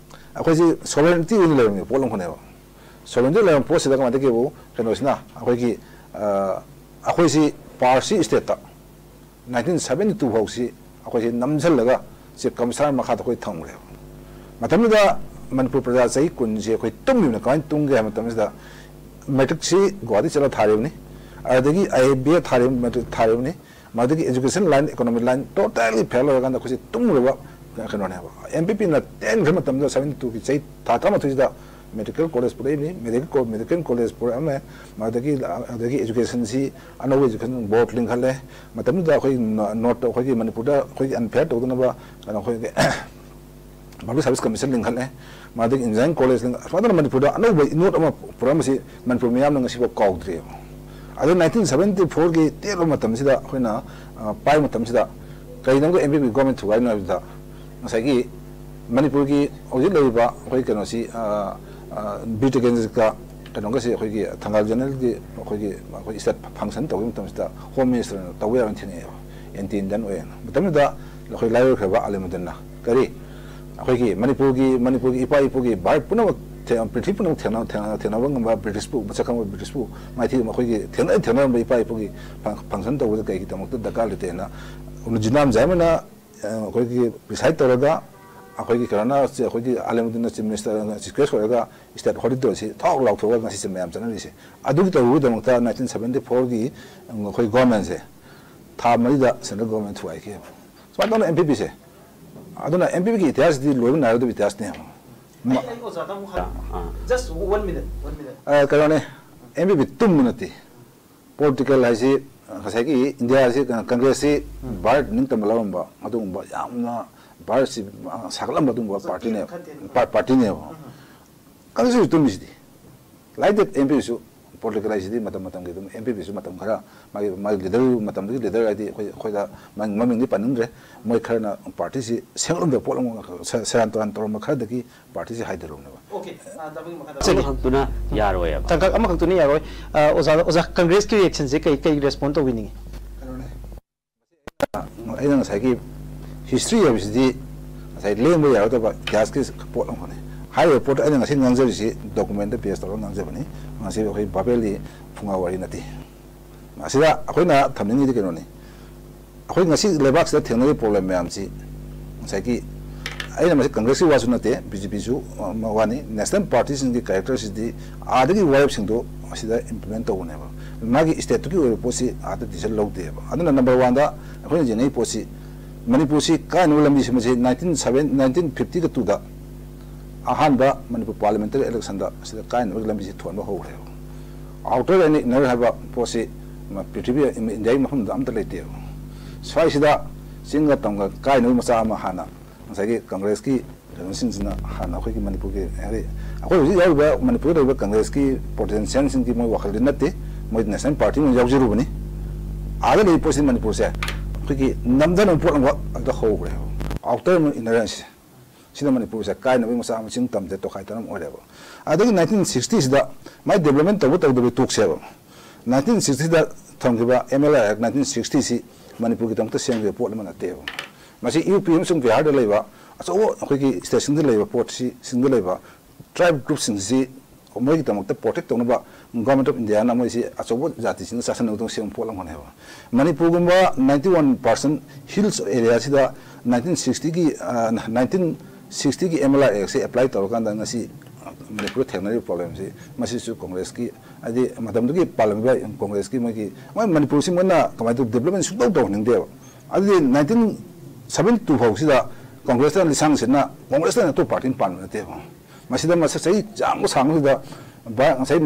ꯑꯩꯈꯣꯏꯁꯤ ꯁꯣꯚꯔꯦꯟꯇꯤ ꯑꯣꯏꯅ ꯂꯩꯔꯝꯃꯦꯕ, ꯄꯣꯠ ꯑꯃꯈꯛꯅꯦꯕ꯫ ꯁꯣꯚꯔꯦꯟꯇꯤ ꯂꯩꯔꯝꯕ ꯄꯣꯠꯁꯤꯗ ꯀꯃꯥꯏꯅ ꯇꯧꯒꯦꯕꯨ ꯀꯩꯅꯣꯁꯤꯅ ꯑꯩꯈꯣꯏꯒꯤ ꯑꯩꯈꯣꯏꯁꯤ ꯄꯥꯔꯁꯤ ꯁ꯭ꯇꯦꯠꯇ ꯅꯥꯏꯟꯇꯤꯟ ꯁꯕꯦꯟꯇꯤ ꯇꯨ ꯐꯥꯎꯁꯤ ꯑꯩꯈꯣꯏꯁꯤ ꯅꯝꯁꯤꯜꯂꯒ ꯆꯤꯐ ꯀꯃꯤꯁꯅꯔ ꯃꯈꯥꯗ ꯑꯩꯈꯣꯏ ꯊꯝꯈ꯭ꯔꯦꯕ꯫ ꯃꯇꯝꯗꯨꯗ ꯃꯅꯤꯄꯨꯔ ꯄ꯭ꯔꯖꯥ ꯆꯍꯤ ꯀꯨꯟꯁꯦ ꯑꯩꯈꯣꯏ ꯇꯨꯝꯃꯤꯕꯅ ꯀꯃꯥꯏꯅ ꯇꯨꯝꯒꯦ ꯍꯥꯏꯕ ꯃꯇꯝꯁꯤꯗ ꯃꯦꯇ꯭ꯔꯤꯛꯁꯤ ꯒꯨꯋꯥꯍꯥꯇꯤ ꯆꯠꯂ ꯊꯥꯔꯤꯕꯅꯤ, ꯑꯗꯒꯤ ꯑꯥꯏ ꯑꯦ ꯕꯤ ꯑꯦ ꯊꯥꯔꯤꯕ ꯃꯦꯇ꯭ꯔꯤꯛ ꯊꯥꯔꯤꯕꯅꯤ, ꯃꯗꯨꯗꯒꯤ education line, economy line totally fail ꯑꯣꯏꯔꯀꯥꯟꯗ ꯑꯩꯈꯣꯏꯁꯦ ꯇꯨꯝꯃꯨꯔꯕ ꯀꯩꯅꯣꯅꯦꯕ꯫ ꯑꯦꯝ ꯄꯤ ꯄꯤꯅ ꯇꯦꯟꯈ꯭ꯔ ꯃꯇꯝꯗ ꯁꯕꯦꯟꯇꯤ ꯇꯨꯒꯤ ꯆꯍꯤ ꯊꯥ ꯇꯔꯥꯃꯥꯊꯣꯏꯁꯤꯗ ꯃꯦꯗꯤꯀꯦꯜ ꯀꯣꯂꯦꯖ ꯄꯨꯔꯛꯏꯕꯅꯤ, ꯃꯦꯗꯤꯀꯦꯜ ꯀꯣ-, ꯃꯦꯗꯤꯀꯦꯜ ꯀꯣꯂꯦꯖ ꯄꯨꯔꯛꯑꯝꯃꯦ꯫ ꯃꯗꯒꯤ ꯑꯗꯒꯤ ꯑꯦꯖꯨꯀꯦꯁꯟꯁꯤ ꯑꯅꯧꯕ ꯑꯦꯖꯨꯀꯦꯁꯟ ꯕꯣꯔꯗ ꯂꯤꯡꯈꯠꯂꯦ꯫ ꯃꯇꯝꯗꯨꯗ ꯑꯩꯈꯣꯏ ꯅꯣ-, ꯅꯣꯔꯠꯇ ꯑꯩꯈꯣꯏꯒꯤ ꯃꯅꯤꯄꯨꯔꯗ ꯑꯩꯈꯣꯏꯒꯤ ꯑꯟꯐꯦꯌꯔ ꯇꯧꯗꯅꯕ ꯀꯩꯅꯣ ꯑꯩꯈꯣꯏꯒꯤ ꯄꯕ꯭ꯂꯤꯛ ꯁꯥꯔꯚꯤꯁ ꯀꯃꯤꯁꯟ ꯂꯤꯡꯈꯠꯂꯦ꯫ ꯃꯗꯒꯤ ꯏꯟꯖꯤꯅꯤꯌꯥꯔꯤꯡ ꯀꯣꯂꯦꯖ ꯂꯤꯡ-, ꯁꯨꯃꯥꯏꯅ ꯇꯧꯗꯅ ꯃꯅꯤꯄꯨꯔꯗ ꯑꯅꯧꯕ ꯏꯅꯣꯠ ꯑꯃ ꯄꯨꯔꯛꯑꯝꯕꯁꯤ ꯃꯅꯤꯄꯨꯔ ꯃꯤꯌꯥꯝꯅ ꯉꯁꯤꯐꯥꯎ ꯀꯥꯎꯗ꯭ꯔꯤꯑꯕ꯫ ꯑꯗꯩ ꯅꯥꯏꯟꯇꯤꯟ ꯁꯕꯦꯟꯇꯤ ꯐꯣꯔꯒꯤ ꯇꯦꯟꯕ ꯃꯇꯝꯁꯤꯗ ꯑꯩꯈꯣꯏꯅ, ꯑ, ꯄꯥꯏꯕ ꯃꯇꯝꯁꯤꯗ ꯀꯔꯤꯗꯧꯒꯦ ꯑꯦꯝ ꯄꯤ ꯄꯤ ꯒꯣꯔꯃꯦꯟ ꯊꯨꯒꯥꯏꯅꯣ ꯍꯥꯏꯕꯗ ꯉꯁꯥꯏꯒꯤ ꯃꯅꯤꯄꯨꯔꯒꯤ ꯍꯧꯖꯤꯛ ꯂꯩꯔꯤꯕ ꯑꯩꯈꯣꯏ ꯀꯩꯅꯣꯁꯤ, ꯑ, ꯑ, ꯕꯤꯔ ꯇꯤꯀꯦꯟꯗ꯭ꯔꯖꯤꯠꯀ ꯀꯩꯅꯣꯒꯁꯦ, ꯑꯩꯈꯣꯏꯒꯤ ꯊꯪꯒꯥꯜ ꯖꯦꯅꯔꯦꯜꯒꯤ ꯑꯩꯈꯣꯏꯒꯤ, ꯑꯩꯈꯣꯏ ꯁ꯭ꯇꯦꯠ ꯐꯪꯁꯟ ꯇꯧꯕꯒꯤ ꯃꯇꯝꯁꯤꯗ ꯍꯣꯝ ꯃꯤꯅꯤꯁꯇꯔꯅ ꯇꯧꯕ ꯌꯥꯕꯅ ꯊꯦꯡꯅꯩꯑꯕ, ꯑꯦꯟꯇꯤ ꯏꯟꯗꯤꯌꯟ ꯑꯣꯏꯌꯦꯅ꯫ ꯃꯇꯝꯗꯨꯗ ꯑꯩꯈꯣꯏ ꯂꯥꯏꯔꯣꯏꯈ꯭ꯔꯕ ꯑꯂꯤꯃꯨꯗꯤꯟꯅ ꯀꯔꯤ, ꯑꯩꯈꯣꯏꯒꯤ ꯃꯅꯤꯄꯨꯔꯒꯤ, ꯃꯅꯤꯄꯨꯔꯒꯤ ꯏꯄꯥ ꯏꯄꯨꯒꯤ ꯚꯥꯔꯠ ꯄꯨꯝꯅꯃꯛ ꯊꯦ-, ꯄ꯭ꯔꯤꯊꯤꯕꯤ ꯄꯨꯝꯅꯃꯛ ꯊꯦꯡꯅ-, ꯊꯦꯡꯅ-, ꯊꯦꯡꯅꯕ ꯉꯝꯕ ꯕ꯭ꯔꯤꯇꯤꯁꯄꯨ, ꯃꯁꯛ ꯈꯪꯕ ꯕ꯭ꯔꯤꯇꯤꯁꯄꯨ ꯃꯥꯏꯊꯤ ꯑꯩꯈꯣꯏꯒꯤ ꯊꯦꯡꯅ ꯊꯦꯡꯅꯔꯝꯕ ꯏꯄꯥ ꯏꯄꯨꯒꯤ ꯐꯪ-, ꯐꯪꯁꯟ ꯇꯧꯕꯗ ꯀꯩꯒꯤꯗꯃꯛꯇ ꯗꯔꯀꯥꯔ ꯂꯩꯇꯦꯅ ꯖꯤꯅꯥꯝ ꯖꯥꯏꯃꯅ, ꯑ, ꯑꯩꯈꯣꯏꯒꯤ ꯄ꯭ꯔꯤꯁꯥꯏꯠ ꯇꯧꯔꯒ, ꯑꯩꯈꯣꯏꯒꯤ ꯀꯩꯅꯣꯅ, ꯑꯩꯈꯣꯏꯒꯤ ꯑꯂꯤꯃꯨꯗꯤꯟꯅ ꯆꯤꯐ ꯃꯤꯅꯤꯁꯇꯔ ꯔꯤꯀ꯭ꯋꯦꯁ ꯑꯣꯏꯔꯒ ꯁ꯭ꯇꯦꯠ ꯍꯣꯂꯤꯗꯦ ꯑꯁꯤ ꯊꯣꯛ ꯂꯥꯎꯊꯣꯛꯑꯒ ꯉꯁꯤꯁꯦ ꯃꯌꯥꯝ ꯆꯠꯅꯔꯤꯁꯦ꯫ ꯑꯗꯨꯒꯤ ꯇꯧꯕꯒꯤꯗꯃꯛꯇ ꯅꯥꯏꯟꯇꯤꯟ ꯁꯕꯦꯟꯇꯤ ꯐꯣꯔꯒꯤ ꯑꯩꯈꯣꯏ ꯒꯣꯔꯃꯦꯟꯁꯦ ꯊꯥ ꯃꯔꯤꯗ ꯁꯦꯟꯇ꯭ꯔꯦꯜ ꯒꯣꯔꯃꯦꯟ ꯊꯨꯒꯥꯏꯈꯤꯑꯕ꯫ ꯁꯨꯃꯥꯏꯅ ꯇꯧꯅ ꯑꯦꯝ ꯄꯤ ꯄꯤꯁꯦ, ꯑꯗꯨꯅ ꯑꯦꯝ ꯄꯤ ꯄꯤꯒꯤ ꯏꯇꯤꯍꯥꯁꯇꯤ ꯂꯣꯏꯕ ꯅꯥꯏꯔꯣꯏꯗꯕ ꯏꯇꯤꯍꯥꯁꯅꯦꯕ꯫ ꯑꯩ, ꯑꯩ ꯑꯣꯖꯥꯗ ꯑꯃꯨꯛ ꯍꯥꯏ-, ꯑꯥ, ꯑꯥ꯫ Just one minute, one minute꯫ ꯑ, ꯀꯩꯅꯣꯅꯦ, ꯑꯦꯝ ꯄꯤ ꯄꯤ ꯇꯨꯝꯕ ꯅꯠꯇꯦ꯫ ꯄꯣꯂꯤꯇꯤꯀꯦꯜ ꯍꯥꯏꯁꯤ ꯉꯁꯥꯏꯒꯤ ꯏꯟꯗꯤꯌꯥꯁꯤ, ꯀꯪꯒ꯭ꯔꯦꯁꯁꯤ ꯎꯝ꯫ ꯚꯥꯔꯠ ꯅꯤꯡꯇꯝꯕ ꯂꯧꯔꯝꯕ, ꯑꯗꯨꯒꯨꯝꯕ ꯌꯥꯝꯅ ꯚꯥꯔꯠꯁꯤ ꯁꯥꯒꯠꯂꯝꯕ ꯑꯗꯨꯒꯨꯝꯕ ꯆꯥꯎꯈꯠ-, ꯄꯥꯔꯇꯤꯅꯦꯕ, ꯈꯟꯊꯦꯡꯅ꯫ ꯄꯥ-, ꯄꯥꯔꯇꯤꯅꯦꯕ꯫ ꯎꯝ꯫ ꯀꯪꯒ꯭ꯔꯦꯁꯁꯨ ꯇꯨꯝꯃꯤꯁꯤꯗꯤ꯫ ꯂꯥꯏꯗꯦꯠ ꯑꯦꯝ ꯄꯤ ꯄꯤꯁꯨ ꯄꯣꯂꯤꯇꯤꯀꯦꯜ ꯍꯥꯏꯁꯤꯗꯤ ꯃꯇꯝ ꯃꯇꯝꯒꯤ ꯑꯗꯨꯝ ꯑꯦꯝ ꯄꯤ ꯄꯤꯁꯨ ꯃꯇꯝ ꯈꯔ ꯃꯥꯒꯤ, ꯃꯥꯒꯤ ꯂꯤꯗꯔ ꯃꯇꯝꯗꯨꯒꯤ ꯂꯤꯗꯔ ꯍꯥꯏꯗꯤ ꯑꯩꯈꯣꯏ, ꯑꯩꯈꯣꯏꯗ ꯃꯃꯤꯡ, ꯃꯃꯤꯡꯗꯤ ꯄꯟꯅꯤꯡꯗ꯭ꯔꯦ꯫ ꯃꯣꯏ ꯈꯔꯅ ꯄꯥꯔꯇꯤꯁꯤ ꯁꯦꯡꯂꯝꯗꯕ ꯄꯣꯠ ꯑꯃ ꯁꯦ-, ꯁꯦꯔꯥꯟ ꯇꯨꯔꯥꯟ ꯇꯧꯔꯝꯕ ꯈꯔꯗꯒꯤ ꯄꯥꯔꯇꯤꯁꯤ ꯍꯥꯏꯗꯔꯨꯕꯅꯦꯕ꯫ Okay, ꯑ, ꯇꯥꯕꯤꯒꯤ ꯃꯈꯥ ꯇꯥꯕꯤꯒꯤ꯫ ꯑꯃꯈꯛꯇꯨꯅ ꯌꯥꯔꯣꯏꯌꯦꯕ꯫ ꯇꯥꯡꯀꯛ ꯑꯃꯈꯛꯇꯨꯅ ꯌꯥꯔꯣꯏ꯫ ꯑ, ꯑꯣꯖꯥ, ꯑꯣꯖꯥ, ꯀꯪꯒ꯭ꯔꯦꯁꯀꯤ ꯔꯤꯌꯦꯛꯁꯟꯁꯦ ꯀꯩ, ꯀꯩ ꯔꯦꯁꯄꯣꯟ ꯇꯧꯕꯤꯅꯤꯡꯉꯤ? ꯀꯩꯅꯣꯅꯦ꯫ ꯑꯩꯅ ꯉꯁꯥꯏꯒꯤ ꯍꯤꯁꯇ꯭ꯔꯤ ꯍꯥꯏꯕꯁꯤꯗꯤ ꯉꯁꯥꯏ ꯂꯦꯡꯕ ꯌꯥꯔꯣꯏꯗꯕ ꯏꯇꯤꯍꯥꯁꯀꯤ ꯄꯣꯠ ꯑꯃꯈꯛꯅꯤ꯫ ꯍꯥꯏꯔꯤꯕ ꯄꯣꯠꯇꯣ ꯑꯩꯅ ꯉꯁꯤ ꯉꯥꯡꯖꯔꯤꯁꯤ ꯗꯣꯀꯨꯃꯦꯟꯗ ꯕꯦꯁ ꯇꯧꯔꯒ ꯉꯥꯡꯖꯕꯅꯤ꯫ ꯉꯁꯤ ꯑꯩꯈꯣꯏ ꯕꯥꯕꯦꯜꯒꯤ ꯐꯨꯡꯒꯥ ꯋꯥꯔꯤ ꯅꯠꯇꯦ꯫ ꯑꯁꯤꯗ ꯑꯩꯈꯣꯏꯅ ꯊꯝꯅꯤꯡꯉꯤꯗꯤ ꯀꯩꯅꯣꯅꯤ, ꯑꯩꯈꯣꯏ ꯉꯁꯤ ꯂꯩꯕꯥꯛꯁꯤꯗ ꯊꯦꯡꯅꯔꯤꯕ ꯄ꯭ꯔꯣꯕ꯭ꯂꯦꯝ ꯃꯌꯥꯝꯁꯤ ꯉꯁꯥꯏꯒꯤ ꯑꯩꯅ ꯃꯁꯤ ꯀꯪꯒ꯭ꯔꯦꯁꯀꯤ ꯋꯥꯁꯨ ꯅꯠꯇꯦ, ꯕꯤ ꯖꯦ ꯄꯤꯁꯨ ꯋꯥꯅꯤ, ꯅꯦꯁꯅꯦꯜ ꯄꯥꯔꯇꯤꯁꯤꯡꯒꯤ ꯀꯦꯔꯦꯛꯇꯔꯁꯤꯗꯤ ꯑꯥꯗꯒꯤ ꯋꯥꯔꯦꯞꯁꯤꯡꯗꯣ ꯑꯁꯤꯗ ꯏꯝꯄ꯭ꯂꯤꯃꯦꯟ ꯇꯧꯕꯅꯦꯕ꯫ ꯃꯥꯒꯤ ꯁ꯭ꯇꯦꯠꯇꯨꯒꯤ ꯑꯣꯏꯕ ꯄꯣꯠꯁꯤ ꯑꯥꯗ ꯗꯤꯁꯤꯖꯟ ꯂꯧꯗꯦꯕ꯫ ꯑꯗꯨꯅ ꯅꯝꯕꯔ ꯋꯥꯟꯗ ꯑꯩꯈꯣꯏꯅ ꯌꯦꯡꯅꯔꯤ ꯄꯣꯠꯁꯤ, ꯃꯅꯤꯄꯨꯔꯁꯤ ꯀꯥꯏꯅꯕ ꯂꯝꯕꯤ ꯁꯦꯝꯕꯁꯤ ꯅꯥꯏꯟꯇꯤꯟ ꯁꯕꯦꯟ, ꯅꯥꯏꯟꯇꯤꯟ ꯐꯤꯐꯇꯤꯒ ꯇꯨꯗ ꯑꯍꯥꯟꯕ ꯃꯅꯤꯄꯨꯔ ꯄꯥꯔꯂꯤꯌꯥꯃꯦꯟꯇꯔꯤ ꯏꯂꯦꯛꯁꯟꯗ ꯑꯁꯤꯗ ꯀꯥꯏꯅꯕꯒꯤ ꯂꯝꯕꯤꯁꯤ ꯊꯣꯟꯕ ꯍꯧꯈ꯭ꯔꯦꯕ꯫ ꯑꯥꯎꯇꯔ ꯑꯦꯟ ꯏꯟꯅꯔ ꯍꯥꯏꯕ ꯄꯣꯠꯁꯤ ꯃ-, ꯄ꯭ꯔꯤꯊꯤꯕꯤ, ꯏꯟꯗꯤꯌꯥꯒꯤ ꯃꯐꯝꯗ ꯑꯝꯇ ꯂꯩꯇꯦꯕ꯫ ꯁ꯭ꯋꯥꯏꯁꯤꯗ ꯆꯤꯡꯒ ꯇꯝꯒ ꯀꯥꯏꯅꯕꯒꯤ ꯃꯆꯥꯛ ꯑꯃ ꯍꯥꯟꯅ ꯉꯁꯥꯏꯒꯤ ꯀꯪꯒ꯭ꯔꯦꯁꯀꯤ ꯀꯩꯅꯣꯁꯤꯡꯁꯤꯅ ꯍꯥꯟꯅ ꯑꯩꯈꯣꯏꯒꯤ ꯃꯅꯤꯄꯨꯔꯒꯤ, ꯍꯥꯏꯗꯤ ꯑꯩꯈꯣꯏ ꯍꯧꯖꯤꯛ ꯌꯥꯎꯔꯤꯕ ꯃꯅꯤꯄꯨꯔꯗ ꯂꯩꯔꯤꯕ ꯀꯪꯒ꯭ꯔꯦꯁꯀꯤ ꯄꯣꯂꯤꯇꯤꯁꯤꯌꯥꯟꯁꯤꯡꯒꯤ ꯃꯣꯏ ꯋꯥꯈꯜꯗꯤ ꯅꯠꯇꯦ, ꯃꯣꯏ ꯅꯦꯁꯅꯦꯜ ꯄꯥꯔꯇꯤ ꯑꯣꯏꯅ ꯌꯥꯎꯖꯔꯨꯕꯅꯤ꯫ ꯑꯥꯗ ꯂꯩꯔꯤꯕ ꯄꯣꯠꯁꯤ ꯃꯅꯤꯄꯨꯔꯁꯦ ꯑꯩꯈꯣꯏꯒꯤ ꯅꯝꯊꯅꯕ ꯄꯣꯠ ꯑꯃꯈꯛ ꯑꯗꯨꯗ ꯍꯧꯈ꯭ꯔꯦꯕ, ꯑꯥꯎꯇꯔ ꯑꯃ ꯏꯟꯅꯔ ꯍꯥꯏꯁꯦ꯫ ꯁꯤꯅ ꯃꯅꯤꯄꯨꯔꯁꯦ ꯀꯥꯏꯅꯕꯒꯤ ꯃꯆꯥꯛ ꯑꯃ, ꯆꯤꯡ ꯇꯝꯁꯦ ꯇꯣꯈꯥꯏ ꯇꯅꯕ ꯑꯣꯏꯔꯦꯕ꯫ ꯑꯗꯒꯤ ꯅꯥꯏꯟꯇꯤꯟ ꯁꯤꯛꯁꯇꯤꯁꯤꯗ ꯃꯥꯏ ꯗꯦꯕꯂꯞꯃꯦꯟ ꯇꯧꯕ ꯇꯧꯗꯕꯒꯤ ꯇꯣꯛꯁꯦꯕ꯫ ꯅꯥꯏꯟꯇꯤꯟ ꯁꯤꯛꯁꯇꯤꯗ ꯊꯝꯈꯤꯕ ꯑꯦꯝ ꯑꯦꯜ ꯑꯥꯔ ꯑꯦꯛ ꯅꯥꯏꯟꯇꯤꯟ ꯁꯤꯛꯁꯇꯤꯁꯤ ꯃꯅꯤꯄꯨꯔꯒꯤꯗꯃꯛꯇ ꯁꯦꯝꯈꯤꯕ ꯄꯣꯠ ꯑꯃ ꯅꯠꯇꯦꯕ꯫ ꯃꯁꯤ ꯌꯨ ꯄꯤ ꯑꯃꯁꯨꯡ ꯕꯤꯍꯥꯔꯗ ꯂꯩꯕ ꯑꯆꯧꯕ ꯑꯩꯈꯣꯏꯒꯤ ꯁ꯭ꯇꯦꯠꯁꯤꯡꯗ ꯂꯩꯕ ꯄꯣꯠꯁꯤ, ꯁꯤꯡꯗ ꯂꯩꯕ ꯇ꯭ꯔꯥꯏꯕ ꯒ꯭ꯔꯨꯞꯁꯤꯡꯁꯤ ꯃꯣꯏꯒꯤꯗꯃꯛꯇ ꯄ꯭ꯔꯣꯇꯦꯛ ꯇꯧꯅꯕ ꯒꯣꯔꯃꯦꯟ ꯑꯣꯐ ꯏꯟꯗꯤꯌꯥꯅ ꯃꯣꯏꯁꯤ ꯑꯆꯧꯕ ꯖꯥꯇꯤꯁꯤꯡꯗ ꯆꯥꯁꯤꯟꯅꯕꯗꯧ ꯁꯦꯝꯕ ꯄꯣꯠ ꯑꯃꯈꯛꯅꯦꯕ꯫ ꯃꯅꯤꯄꯨꯔꯒꯨꯝꯕ ꯅꯥꯏꯟꯇꯤ ꯋꯥꯟ ꯄꯥꯔꯁꯦꯟ ꯍꯤꯜꯁ ꯑꯦꯔꯤꯌꯥꯁꯤꯗ ꯅꯥꯏꯟꯇꯤꯟ ꯁꯤꯛꯁꯇꯤꯒꯤ, ꯑ, ꯅꯥꯏꯟꯇꯤꯟ ꯁꯤꯛꯁꯇꯤꯒꯤ ꯑꯦꯝ ꯑꯦꯜ ꯑꯥꯔ ꯑꯦꯛꯁꯦ ꯑꯦꯄ꯭ꯂꯥꯏ ꯇꯧꯔꯀꯥꯟꯗ ꯉꯁꯤ ꯃꯅꯤꯄꯨꯔꯗ ꯊꯦꯡꯅꯔꯤꯕ ꯄ꯭ꯔꯣꯕ꯭ꯂꯦꯝꯁꯤ, ꯃꯁꯤꯁꯨ ꯀꯣꯡꯒ꯭ꯔꯦꯁꯀꯤ, ꯍꯥꯏꯗꯤ ꯃꯇꯝꯗꯨꯒꯤ ꯄꯥꯜꯂꯝꯃꯤꯕ ꯀꯣꯡꯒ꯭ꯔꯦꯁꯀꯤ ꯃꯣꯏꯒꯤ, ꯃꯣꯏ ꯃꯅꯤꯄꯨꯔꯁꯤ ꯃꯣꯏꯅ ꯀꯃꯥꯏꯅ ꯇꯧ, ꯗꯦꯕꯂꯞꯃꯦꯟ ꯁꯨꯡꯇꯧ ꯇꯧꯍꯟꯅꯤꯡꯗꯦꯕ꯫ ꯑꯗꯨꯗꯤ ꯅꯥꯏꯟꯇꯤꯟ ꯁꯕꯦꯟꯇꯤ ꯇꯨ ꯐꯥꯎꯁꯤꯗ ꯀꯣꯡꯒ꯭ꯔꯦꯁꯇ ꯂꯤꯁꯥꯡ ꯁꯤꯠꯅ, ꯀꯣꯡꯒ꯭ꯔꯦꯁꯇ ꯑꯇꯣꯞꯄ ꯄꯥꯔꯇꯤ ꯑꯃ ꯄꯥꯟꯕ ꯅꯠꯇꯦꯕ꯫ ꯃꯁꯤꯗ ꯃꯁꯛ ꯆꯍꯤ ꯌꯥꯝꯅ ꯁꯥꯡꯕꯁꯤꯗ ꯚꯥ-, ꯉꯁꯥꯏ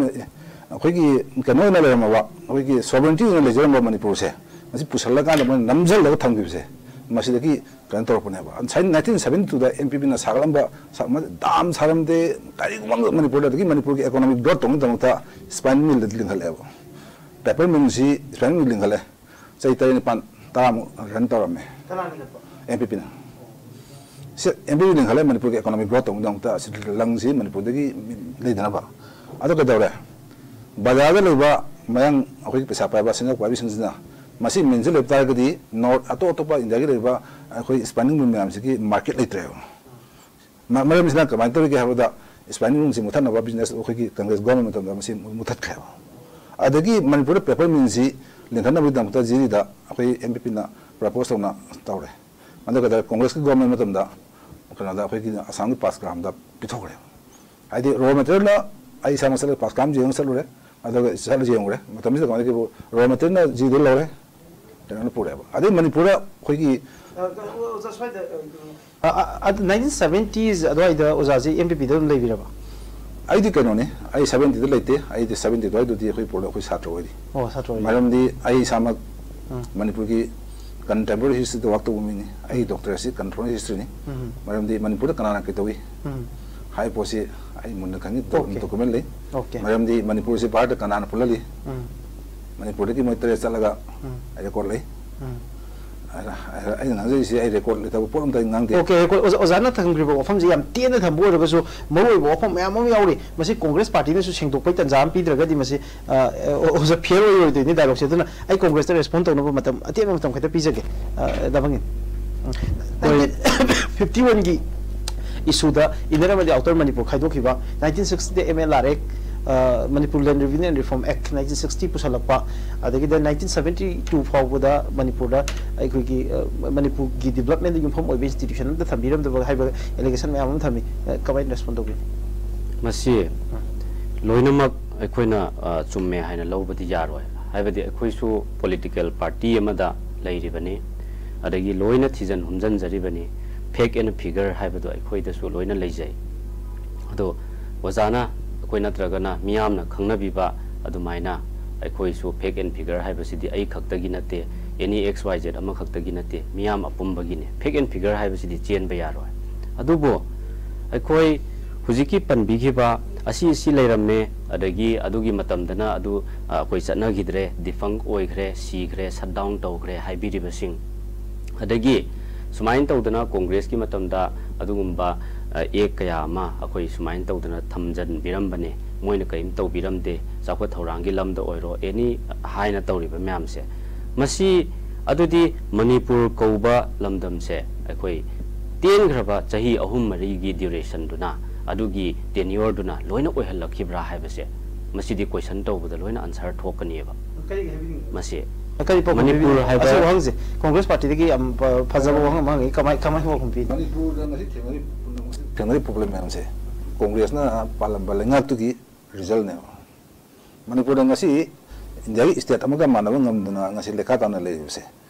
ꯑꯩꯈꯣꯏꯒꯤ ꯀꯩꯅꯣ ꯑꯣꯏꯅ ꯂꯩꯔꯝꯃꯕ, ꯑꯩꯈꯣꯏꯒꯤ ꯁꯣꯚꯔꯦꯟꯇꯤ ꯑꯣꯏꯅ ꯂꯩꯖꯔꯝꯕ ꯃꯅꯤꯄꯨꯔꯁꯦ, ꯃꯁꯤ ꯄꯨꯁꯜꯂꯀꯥꯟꯗ ꯃꯣꯏꯅ ꯅꯝꯁꯤꯜꯂꯒ ꯊꯝꯈꯤꯕꯁꯦ, ꯃꯁꯤꯗꯒꯤ ꯀꯩꯅꯣ ꯇꯧꯔꯛꯄꯅꯦꯕ꯫ ꯉꯁꯥꯏ ꯅꯥꯏꯟꯇꯤꯟ ꯁꯕꯦꯟꯇꯤ ꯇꯨꯗ ꯑꯦꯝ ꯄꯤ ꯄꯤꯅ ꯁꯥꯒꯠꯂꯝꯕ ꯁ-, ꯃ-, ꯗꯥꯝ ꯁꯥꯔꯝꯗꯦ, ꯀꯔꯤꯒꯨꯝꯕ ꯑꯃ ꯃꯅꯤꯄꯨꯔꯗ, ꯑꯗꯒꯤ ꯃꯅꯤꯄꯨꯔꯒꯤ ꯏꯀꯣꯅꯣꯃꯤꯛ ꯒ꯭ꯔꯣꯠ ꯇꯧꯅꯕꯒꯤꯗꯃꯛꯇ ꯁ꯭ꯄꯥꯏꯅꯤꯡ ꯃꯤꯜꯗ ꯂꯤꯡꯈꯠꯂꯛꯑꯦꯕ꯫ Paper ꯃꯤꯜꯁꯤ ꯁ꯭ꯄꯥꯏꯅꯤꯡ meal ꯂꯤꯡꯈꯠꯂꯦ꯫ ꯆꯍꯤ ꯇꯔꯦꯠ ꯅꯤꯄꯥꯟ ꯇꯔꯥꯃꯨꯛ ꯔꯟ ꯇꯧꯔꯝꯃꯦ꯫ ꯀꯅꯥ ꯂꯤꯡꯈꯠꯄ? ꯑꯦꯝ ꯄꯤ ꯄꯤꯅ꯫ ꯁꯤ ꯑꯦꯝ ꯄꯤ ꯄꯤ ꯂꯤꯡꯈꯠꯂꯦ, ꯃꯅꯤꯄꯨꯔꯒꯤ ꯏꯀꯣꯅꯣꯃꯤꯛ ꯒ꯭ꯔꯣꯠ ꯇꯧꯅꯕꯒꯤꯗꯃꯛꯇ, ꯑꯁꯤ ꯂꯪꯁꯤ ꯃꯅꯤꯄꯨꯔꯗꯒꯤ ꯃꯤ ꯂꯩꯗꯅꯕ꯫ ꯑꯗꯣ ꯀꯩꯗꯧꯔꯦ? ꯕꯖꯥꯔꯗ ꯂꯩꯕ ꯃꯌꯥꯡ, ꯑꯩꯈꯣꯏꯒꯤ ꯄꯩꯁꯥ ꯄꯥꯏꯕ, ꯁꯦꯟꯖꯥꯎ ꯄꯥꯏꯕꯤꯁꯤꯡꯁꯤꯅ ꯃꯁꯤ ꯃꯤꯜꯁꯤ ꯂꯩꯕ ꯇꯥꯔꯒꯗꯤ ꯅꯣꯔꯠ, ꯑꯇꯣꯞ ꯑꯇꯣꯞꯄ ꯏꯟꯗꯤꯌꯥꯒꯤ ꯂꯩꯔꯤꯕ ꯑꯩꯈꯣꯏ ꯁ꯭ꯄꯥꯏꯅꯤꯡ ꯃꯤꯜ ꯃꯌꯥꯝꯁꯤꯒꯤ ꯃꯥꯔꯀꯦꯠ ꯂꯩꯇ꯭ꯔꯦꯕ꯫ ꯃ-, ꯃꯔꯝꯁꯤꯅ ꯀꯃꯥꯏꯅ ꯇꯧꯔꯤꯒꯦ ꯍꯥꯏꯕꯗ, ꯁ꯭ꯄꯥꯏꯅꯤꯡ ꯃꯤꯜꯁꯤ ꯃꯨꯊꯠꯅꯕ ꯕꯤꯖꯤꯅꯦꯁ ꯑꯩꯈꯣꯏꯒꯤ ꯀꯪꯒ꯭ꯔꯦꯁ ꯒꯣꯔꯃꯦꯟ ꯃꯇꯝꯗ ꯃꯁꯤ ꯃꯨꯊꯠꯈ꯭ꯔꯦꯕ꯫ ꯑꯗꯒꯤ ꯃꯅꯤꯄꯨꯔꯗ ꯄꯦꯄꯔ ꯃꯤꯜꯁꯤ ꯂꯤꯡꯈꯠꯅꯕꯒꯤꯗꯃꯛꯇ ꯖꯤꯔꯤꯗ ꯑꯩꯈꯣꯏ ꯑꯦꯝ ꯄꯤ ꯄꯤꯅ ꯄ꯭ꯔꯄꯣꯁ ꯇꯧꯅ ꯇꯧꯔꯦ꯫ ꯑꯗꯨꯒ ꯀꯣꯡꯒ꯭ꯔꯦꯁꯀꯤ ꯒꯣꯔꯃꯦꯟ ꯃꯇꯝꯗ ꯀꯩꯅꯣꯗ ꯑꯩꯈꯣꯏꯒꯤ ꯑꯁꯥꯝꯒꯤ ꯄꯥꯁꯀ꯭ꯔꯥꯝꯗ ꯄꯤꯊꯣꯛꯈ꯭ꯔꯦ꯫ ꯍꯥꯏꯗꯤ ꯔꯣ ꯃꯦꯇꯔꯤꯌꯦꯜꯅ ꯑꯩ ꯏꯁꯥꯃꯛ ꯆꯠꯂꯒ ꯄꯥꯁꯀ꯭ꯔꯥꯝ ꯌꯦꯡꯉ ꯆꯠꯂꯨꯔꯦ꯫ ꯑꯗꯨꯒ ꯆꯠꯂ ꯌꯦꯡꯉꯨꯔꯦ꯫ ꯃꯇꯝꯁꯤꯗ ꯀꯃꯥꯏꯅ ꯇꯧꯒꯦꯕꯨ, ꯔꯣ ꯃꯦꯇꯔꯤꯌꯦꯜꯅ ꯖꯤꯗ ꯂꯧꯔꯦ, ꯀꯩꯅꯣꯅ ꯄꯨꯔꯛꯑꯦꯕ꯫ ꯑꯗꯩ ꯃꯅꯤꯄꯨꯔꯗ ꯑꯩꯈꯣꯏꯒꯤ ꯑ, ꯑ, ꯑꯣꯖꯥ, ꯁ꯭ꯋꯥꯏꯗ, ꯑ, ꯑ, ꯑ, ꯑꯗꯨ ꯅꯥꯏꯟꯇꯤꯟ ꯁꯕꯦꯟꯇꯤꯁ ꯑꯗꯨꯋꯥꯏꯗ ꯑꯣꯖꯥꯁꯦ ꯑꯦꯝ ꯄꯤ ꯄꯤꯗ ꯑꯗꯨꯝ ꯂꯩꯕꯤꯔꯕ? ꯑꯩꯗꯤ ꯀꯩꯅꯣꯅꯤ, ꯑꯩ ꯁꯕꯦꯟꯇꯤꯗ ꯂꯩꯇꯦ, ꯑꯩꯗꯤ ꯁꯕꯦꯟꯇꯤ ꯑꯗꯨꯋꯥꯏꯗꯨꯗꯤ ꯑꯩꯈꯣꯏ ꯄꯨꯔꯥ ꯑꯩꯈꯣꯏ ꯁꯥꯇ꯭ꯔ ꯑꯣꯏꯔꯤ꯫ ꯑꯣ, ꯁꯥꯇ꯭ꯔ ꯑꯣꯏꯔꯤ꯫ ꯃꯔꯝꯗꯤ ꯑꯩ ꯏꯁꯥꯃꯛ ꯎꯝ꯫ ꯃꯅꯤꯄꯨꯔꯒꯤ ꯀꯟꯇꯦꯝꯄꯣꯔꯔꯤ ꯍꯤꯁꯇ꯭ꯔꯤꯗ ꯋꯥꯛ ꯇꯧꯕ ꯃꯤꯅꯤ꯫ ꯑꯩꯒꯤ ꯗꯣꯛꯇꯔꯦꯠꯁꯤ ꯀꯟꯇꯦꯝꯄꯣꯔꯔꯤ ꯍꯤꯁꯇ꯭ꯔꯤꯅꯤ꯫ ꯎꯝ꯫ ꯃꯔꯝꯗꯤ ꯃꯅꯤꯄꯨꯔꯗ ꯀꯅꯥꯅ ꯀꯩꯗꯧꯏ ꯎꯝ꯫ ꯍꯥꯏꯕ ꯄꯣꯠꯁꯤ ꯑꯩ ꯃꯨꯟꯅ ꯈꯪꯉꯤ, ꯗꯣ-, ꯑꯣꯀꯦ꯫ ꯗꯣꯀꯨꯃꯦꯟ ꯂꯩ꯫ ꯑꯣꯀꯦ꯫ ꯃꯔꯝꯗꯤ ꯃꯅꯤꯄꯨꯔꯁꯤ ꯚꯥꯔꯠꯇ ꯀꯅꯥꯅ ꯄꯨꯜꯍꯜꯂꯤ? ꯎꯝ꯫ ꯃꯅꯤꯄꯨꯔꯗꯒꯤ ꯃꯣꯏ ꯇꯔꯦꯠ ꯆꯠꯂꯒ ꯎꯝ꯫ ꯔꯦꯀꯣꯔꯠ ꯂꯩ꯫ ꯎꯝ꯫ ꯑꯩꯅ ꯉꯥꯡꯖꯔꯤꯁꯤ ꯑꯩ ꯔꯦꯀꯣꯔꯗ ꯂꯩꯇꯕ ꯄꯣꯠ ꯑꯝꯇ ꯑꯩ ꯉꯥꯡꯗꯦ꯫ ꯑꯣꯀꯦ, ꯑꯩꯈꯣꯏ ꯑꯣꯖꯥ- ꯑꯣꯖꯥꯅ ꯊꯝꯈ꯭ꯔꯤꯕ ꯋꯥꯐꯝꯁꯦ ꯌꯥꯝ ꯇꯦꯟꯅ ꯊꯝꯕ ꯑꯣꯏꯔꯒꯁꯨ ꯃꯔꯨꯑꯣꯏꯕ ꯋꯥꯐꯝ ꯃꯌꯥꯝ ꯑꯃ ꯌꯥꯎꯔꯤ꯫ ꯃꯁꯤ ꯀꯣꯡꯒ꯭ꯔꯦꯁ ꯄꯥꯔꯇꯤꯅꯁꯨ ꯁꯦꯡꯗꯣꯛꯄꯩ ꯇꯥꯟꯖꯥ ꯑꯃ ꯄꯤꯗ꯭ꯔꯒꯗꯤ ꯃꯁꯤ, ꯑ, ꯑꯣꯖꯥ, ꯐꯤꯌꯔ ꯑꯣꯏꯔꯣꯏꯗꯣꯏꯅꯤ ꯗꯥꯏꯂꯣꯒꯁꯦ꯫ ꯑꯗꯨꯅ ꯑꯩ ꯀꯣꯡꯒ꯭ꯔꯦꯁꯇ ꯔꯦꯁꯄꯣꯟ ꯇꯧꯅꯕ ꯃꯇꯝ ꯑꯇꯦꯟꯕ ꯃꯇꯝ ꯈꯛꯇ ꯄꯤꯖꯒꯦ꯫ ꯑ, ꯗꯥ ꯚꯪꯒꯤꯟ꯫ ꯎꯝ꯫ ꯍꯣꯏ꯫ ꯅꯥꯏꯟꯇꯤꯟ ꯐꯤꯐꯇꯤ ꯋꯥꯟꯒꯤ ꯏꯁꯨꯗ ꯏꯟꯅꯔ ꯑꯃꯗꯤ ꯑꯥꯎꯇꯔ ꯃꯅꯤꯄꯨꯔ ꯈꯥꯏꯗꯣꯛꯈꯤꯕ, ꯅꯥꯏꯟꯇꯤꯟ ꯁꯤꯛꯁꯇꯤꯗ M L R act, uh, Manipur land revenue and reform act nineteen sixty ꯄꯨꯁꯜꯂꯛꯄ, ꯑꯗꯒꯤꯗ ꯅꯥꯏꯟꯇꯤꯟ ꯁꯕꯦꯟꯇꯤ ꯇꯨ ꯐꯥꯎꯕꯗ ꯃꯅꯤꯄꯨꯔꯗ ꯑꯩꯈꯣꯏꯒꯤ, ꯑ, ꯃꯅꯤꯄꯨꯔꯒꯤ ꯗꯤꯕ꯭ꯂꯞꯃꯦꯟꯗ ꯌꯨꯝꯐꯝ ꯑꯣꯏꯕ ꯏꯟꯁꯇꯤꯇ꯭ꯌꯨꯁꯟ ꯑꯝꯇ ꯊꯝꯕꯤꯔꯝꯗꯕ ꯍꯥꯏꯕ ꯑꯦꯂꯤꯒꯦꯁꯟ ꯃꯌꯥꯝ ꯑꯃ ꯊꯝꯃꯤ꯫ ꯑ, ꯀꯃꯥꯏꯅ ꯔꯦꯁꯄꯣꯟ ꯇꯧꯕꯤꯅꯤ? ꯃꯁꯤ ꯂꯣꯏꯅꯃꯛ ꯑꯩꯈꯣꯏꯅ, ꯑ, ꯆꯨꯝꯃꯦ ꯍꯥꯏꯅ ꯂꯧꯕꯗꯤ ꯌꯥꯔꯣꯏ꯫ ꯍꯥꯏꯕꯗꯤ ꯑꯩꯈꯣꯏꯁꯨ ꯄꯣꯂꯤꯇꯤꯀꯦꯜ ꯄꯥꯔꯇꯤ ꯑꯃꯗ ꯂꯩꯔꯤꯕꯅꯤ, ꯑꯗꯒꯤ ꯂꯣꯏꯅ ꯊꯤꯖꯤꯟ ꯍꯨꯝꯖꯤꯟꯖꯔꯤꯕꯅꯤ꯫ ꯐꯦꯛ ꯑꯦꯟ ꯐꯤꯒꯔ ꯍꯥꯏꯕꯗꯣ ꯑꯩꯈꯣꯏꯗꯁꯨ ꯂꯣꯏꯅ ꯂꯩꯖꯩ꯫ ꯑꯗꯣ ꯑꯣꯖꯥꯅ ꯑꯩꯈꯣꯏ ꯅꯠꯇ꯭ꯔꯒꯅ ꯃꯤꯌꯥꯝꯅ ꯈꯪꯅꯕꯤꯕ ꯑꯗꯨꯃꯥꯏꯅ ꯑꯩꯈꯣꯏꯁꯨ ꯐꯦꯛ ꯑꯦꯟ ꯐꯤꯒꯔ ꯍꯥꯏꯕꯁꯤꯗꯤ ꯑꯩ ꯈꯛꯇꯒꯤ ꯅꯠꯇꯦ, ꯑꯦꯅꯤ ꯑꯦꯛꯁ ꯋꯥꯏ ꯖꯦꯠ ꯑꯃꯈꯛꯇꯒꯤ ꯅꯠꯇꯦ, ꯃꯤꯌꯥꯝ ꯑꯄꯨꯝꯕꯒꯤꯅꯤ꯫ ꯐꯦꯛ ꯑꯦꯟ ꯐꯤꯒꯔ ꯍꯥꯏꯕꯁꯤꯗꯤ ꯆꯦꯟꯕ ꯌꯥꯔꯣꯏ꯫ ꯑꯗꯨꯕꯨ ꯑꯩꯈꯣꯏ ꯍꯧꯖꯤꯛꯀꯤ ꯄꯟꯕꯤꯈꯤꯕ ꯑꯁꯤ ꯑꯁꯤ ꯂꯩꯔꯝꯃꯦ, ꯑꯗꯒꯤ ꯑꯗꯨꯒꯤ ꯃꯇꯝꯗꯅ ꯑꯗꯨ, ꯑ, ꯑꯩꯈꯣꯏ ꯆꯠꯅꯈꯤꯗ꯭ꯔꯦ, ꯗꯤꯐꯪ ꯑꯣꯏꯈ꯭ꯔꯦ, ꯁꯤꯈ꯭ꯔꯦ, ꯁꯠ ꯗꯥꯎꯟ ꯇꯧꯈ꯭ꯔꯦ ꯍꯥꯏꯕꯤꯔꯤꯕꯁꯤꯡ, ꯑꯗꯒꯤ ꯁꯨꯃꯥꯏꯅ ꯇꯧꯗꯅ ꯀꯣꯡꯒ꯭ꯔꯦꯁꯀꯤ ꯃꯇꯝꯗ ꯑꯗꯨꯒꯨꯝꯕ, ꯑ, ꯑꯦꯛ ꯀꯌꯥ ꯑꯃ ꯑꯩꯈꯣꯏ ꯁꯨꯃꯥꯏꯅ ꯇꯧꯗꯅ ꯊꯝꯖꯤꯟꯕꯤꯔꯝꯕꯅꯦ, ꯃꯣꯏꯅ ꯀꯔꯤꯝ ꯇꯧꯕꯤꯔꯝꯗꯦ, ꯆꯥꯎꯈꯠ ꯊꯧꯔꯥꯡꯒꯤ ꯂꯝꯗ ꯑꯣꯏꯔꯣ, ꯑꯦꯅꯤ ꯍꯥꯏꯅ ꯇꯧꯔꯤꯕ ꯃꯌꯥꯝꯁꯦ꯫ ꯃꯁꯤ ꯑꯗꯨꯗꯤ ꯃꯅꯤꯄꯨꯔ ꯀꯧꯕ ꯂꯝꯗꯝꯁꯦ ꯑꯩꯈꯣꯏ ꯇꯦꯟꯈ꯭ꯔꯕ ꯆꯍꯤ ꯑꯍꯨꯝ ꯃꯔꯤꯒꯤ ꯗ꯭ꯌꯨꯔꯦꯁꯟꯗꯨꯅ, ꯑꯗꯨꯒꯤ ꯇꯦꯟꯌꯣꯔꯗꯨꯅ ꯂꯣꯏꯅ ꯑꯣꯏꯍꯜꯂꯛꯈꯤꯕ꯭ꯔꯥ ꯍꯥꯏꯕꯁꯦ, ꯃꯁꯤꯗꯤ ꯀꯣꯏꯁꯟ ꯇꯧꯕꯗ ꯂꯣꯏꯅ ꯑꯟꯁꯔ ꯊꯣꯛꯀꯅꯤꯕ꯫ ꯃꯁꯤ ꯀꯔꯤ ꯄꯥꯎꯈꯨꯝ ꯃꯅꯤꯄꯨꯔ ꯄꯤꯕꯤꯅꯤ? ꯍꯥꯏꯕ ꯑꯁꯤ ꯋꯥꯍꯪꯁꯦ ꯀꯣꯡꯒ꯭ꯔꯦꯁ ꯄꯥꯔꯇꯤꯗꯒꯤ ꯌꯥꯝ ꯐ- ꯐꯖꯕ ꯋꯥꯍꯪ ꯑꯃ ꯍꯪꯉꯤ꯫ ꯀꯃꯥꯏ- ꯀꯃꯥꯏꯅ ꯄꯥꯎꯈꯨꯝ ꯄꯤꯅꯤ? ꯃꯅꯤꯄꯨꯔꯗ ꯉꯁꯤ ꯊꯦꯡꯅꯔꯤ ꯄꯨꯝꯅꯃꯛꯁꯦ ꯊꯦꯡꯅꯔꯤ ꯄ꯭ꯔꯣꯕ꯭ꯂꯦꯝ ꯃꯌꯥꯝꯁꯦ ꯀꯣꯡꯒ꯭ꯔꯦꯁꯅ ꯄꯥꯜꯂꯝꯕ ꯂꯩꯉꯥꯛꯇꯨꯒꯤ ꯔꯤꯖꯜꯅꯦꯕ꯫ ꯃꯅꯤꯄꯨꯔꯗ ꯉꯁꯤ ꯏꯟꯗꯤꯌꯥꯒꯤ ꯁ꯭ꯇꯦꯠ ꯑꯃꯒ ꯃꯥꯟꯅꯕ ꯉꯝꯗꯅ ꯉꯁꯤ ꯂꯩꯈꯥ ꯇꯥꯅ ꯂꯩꯔꯤꯕꯁꯦ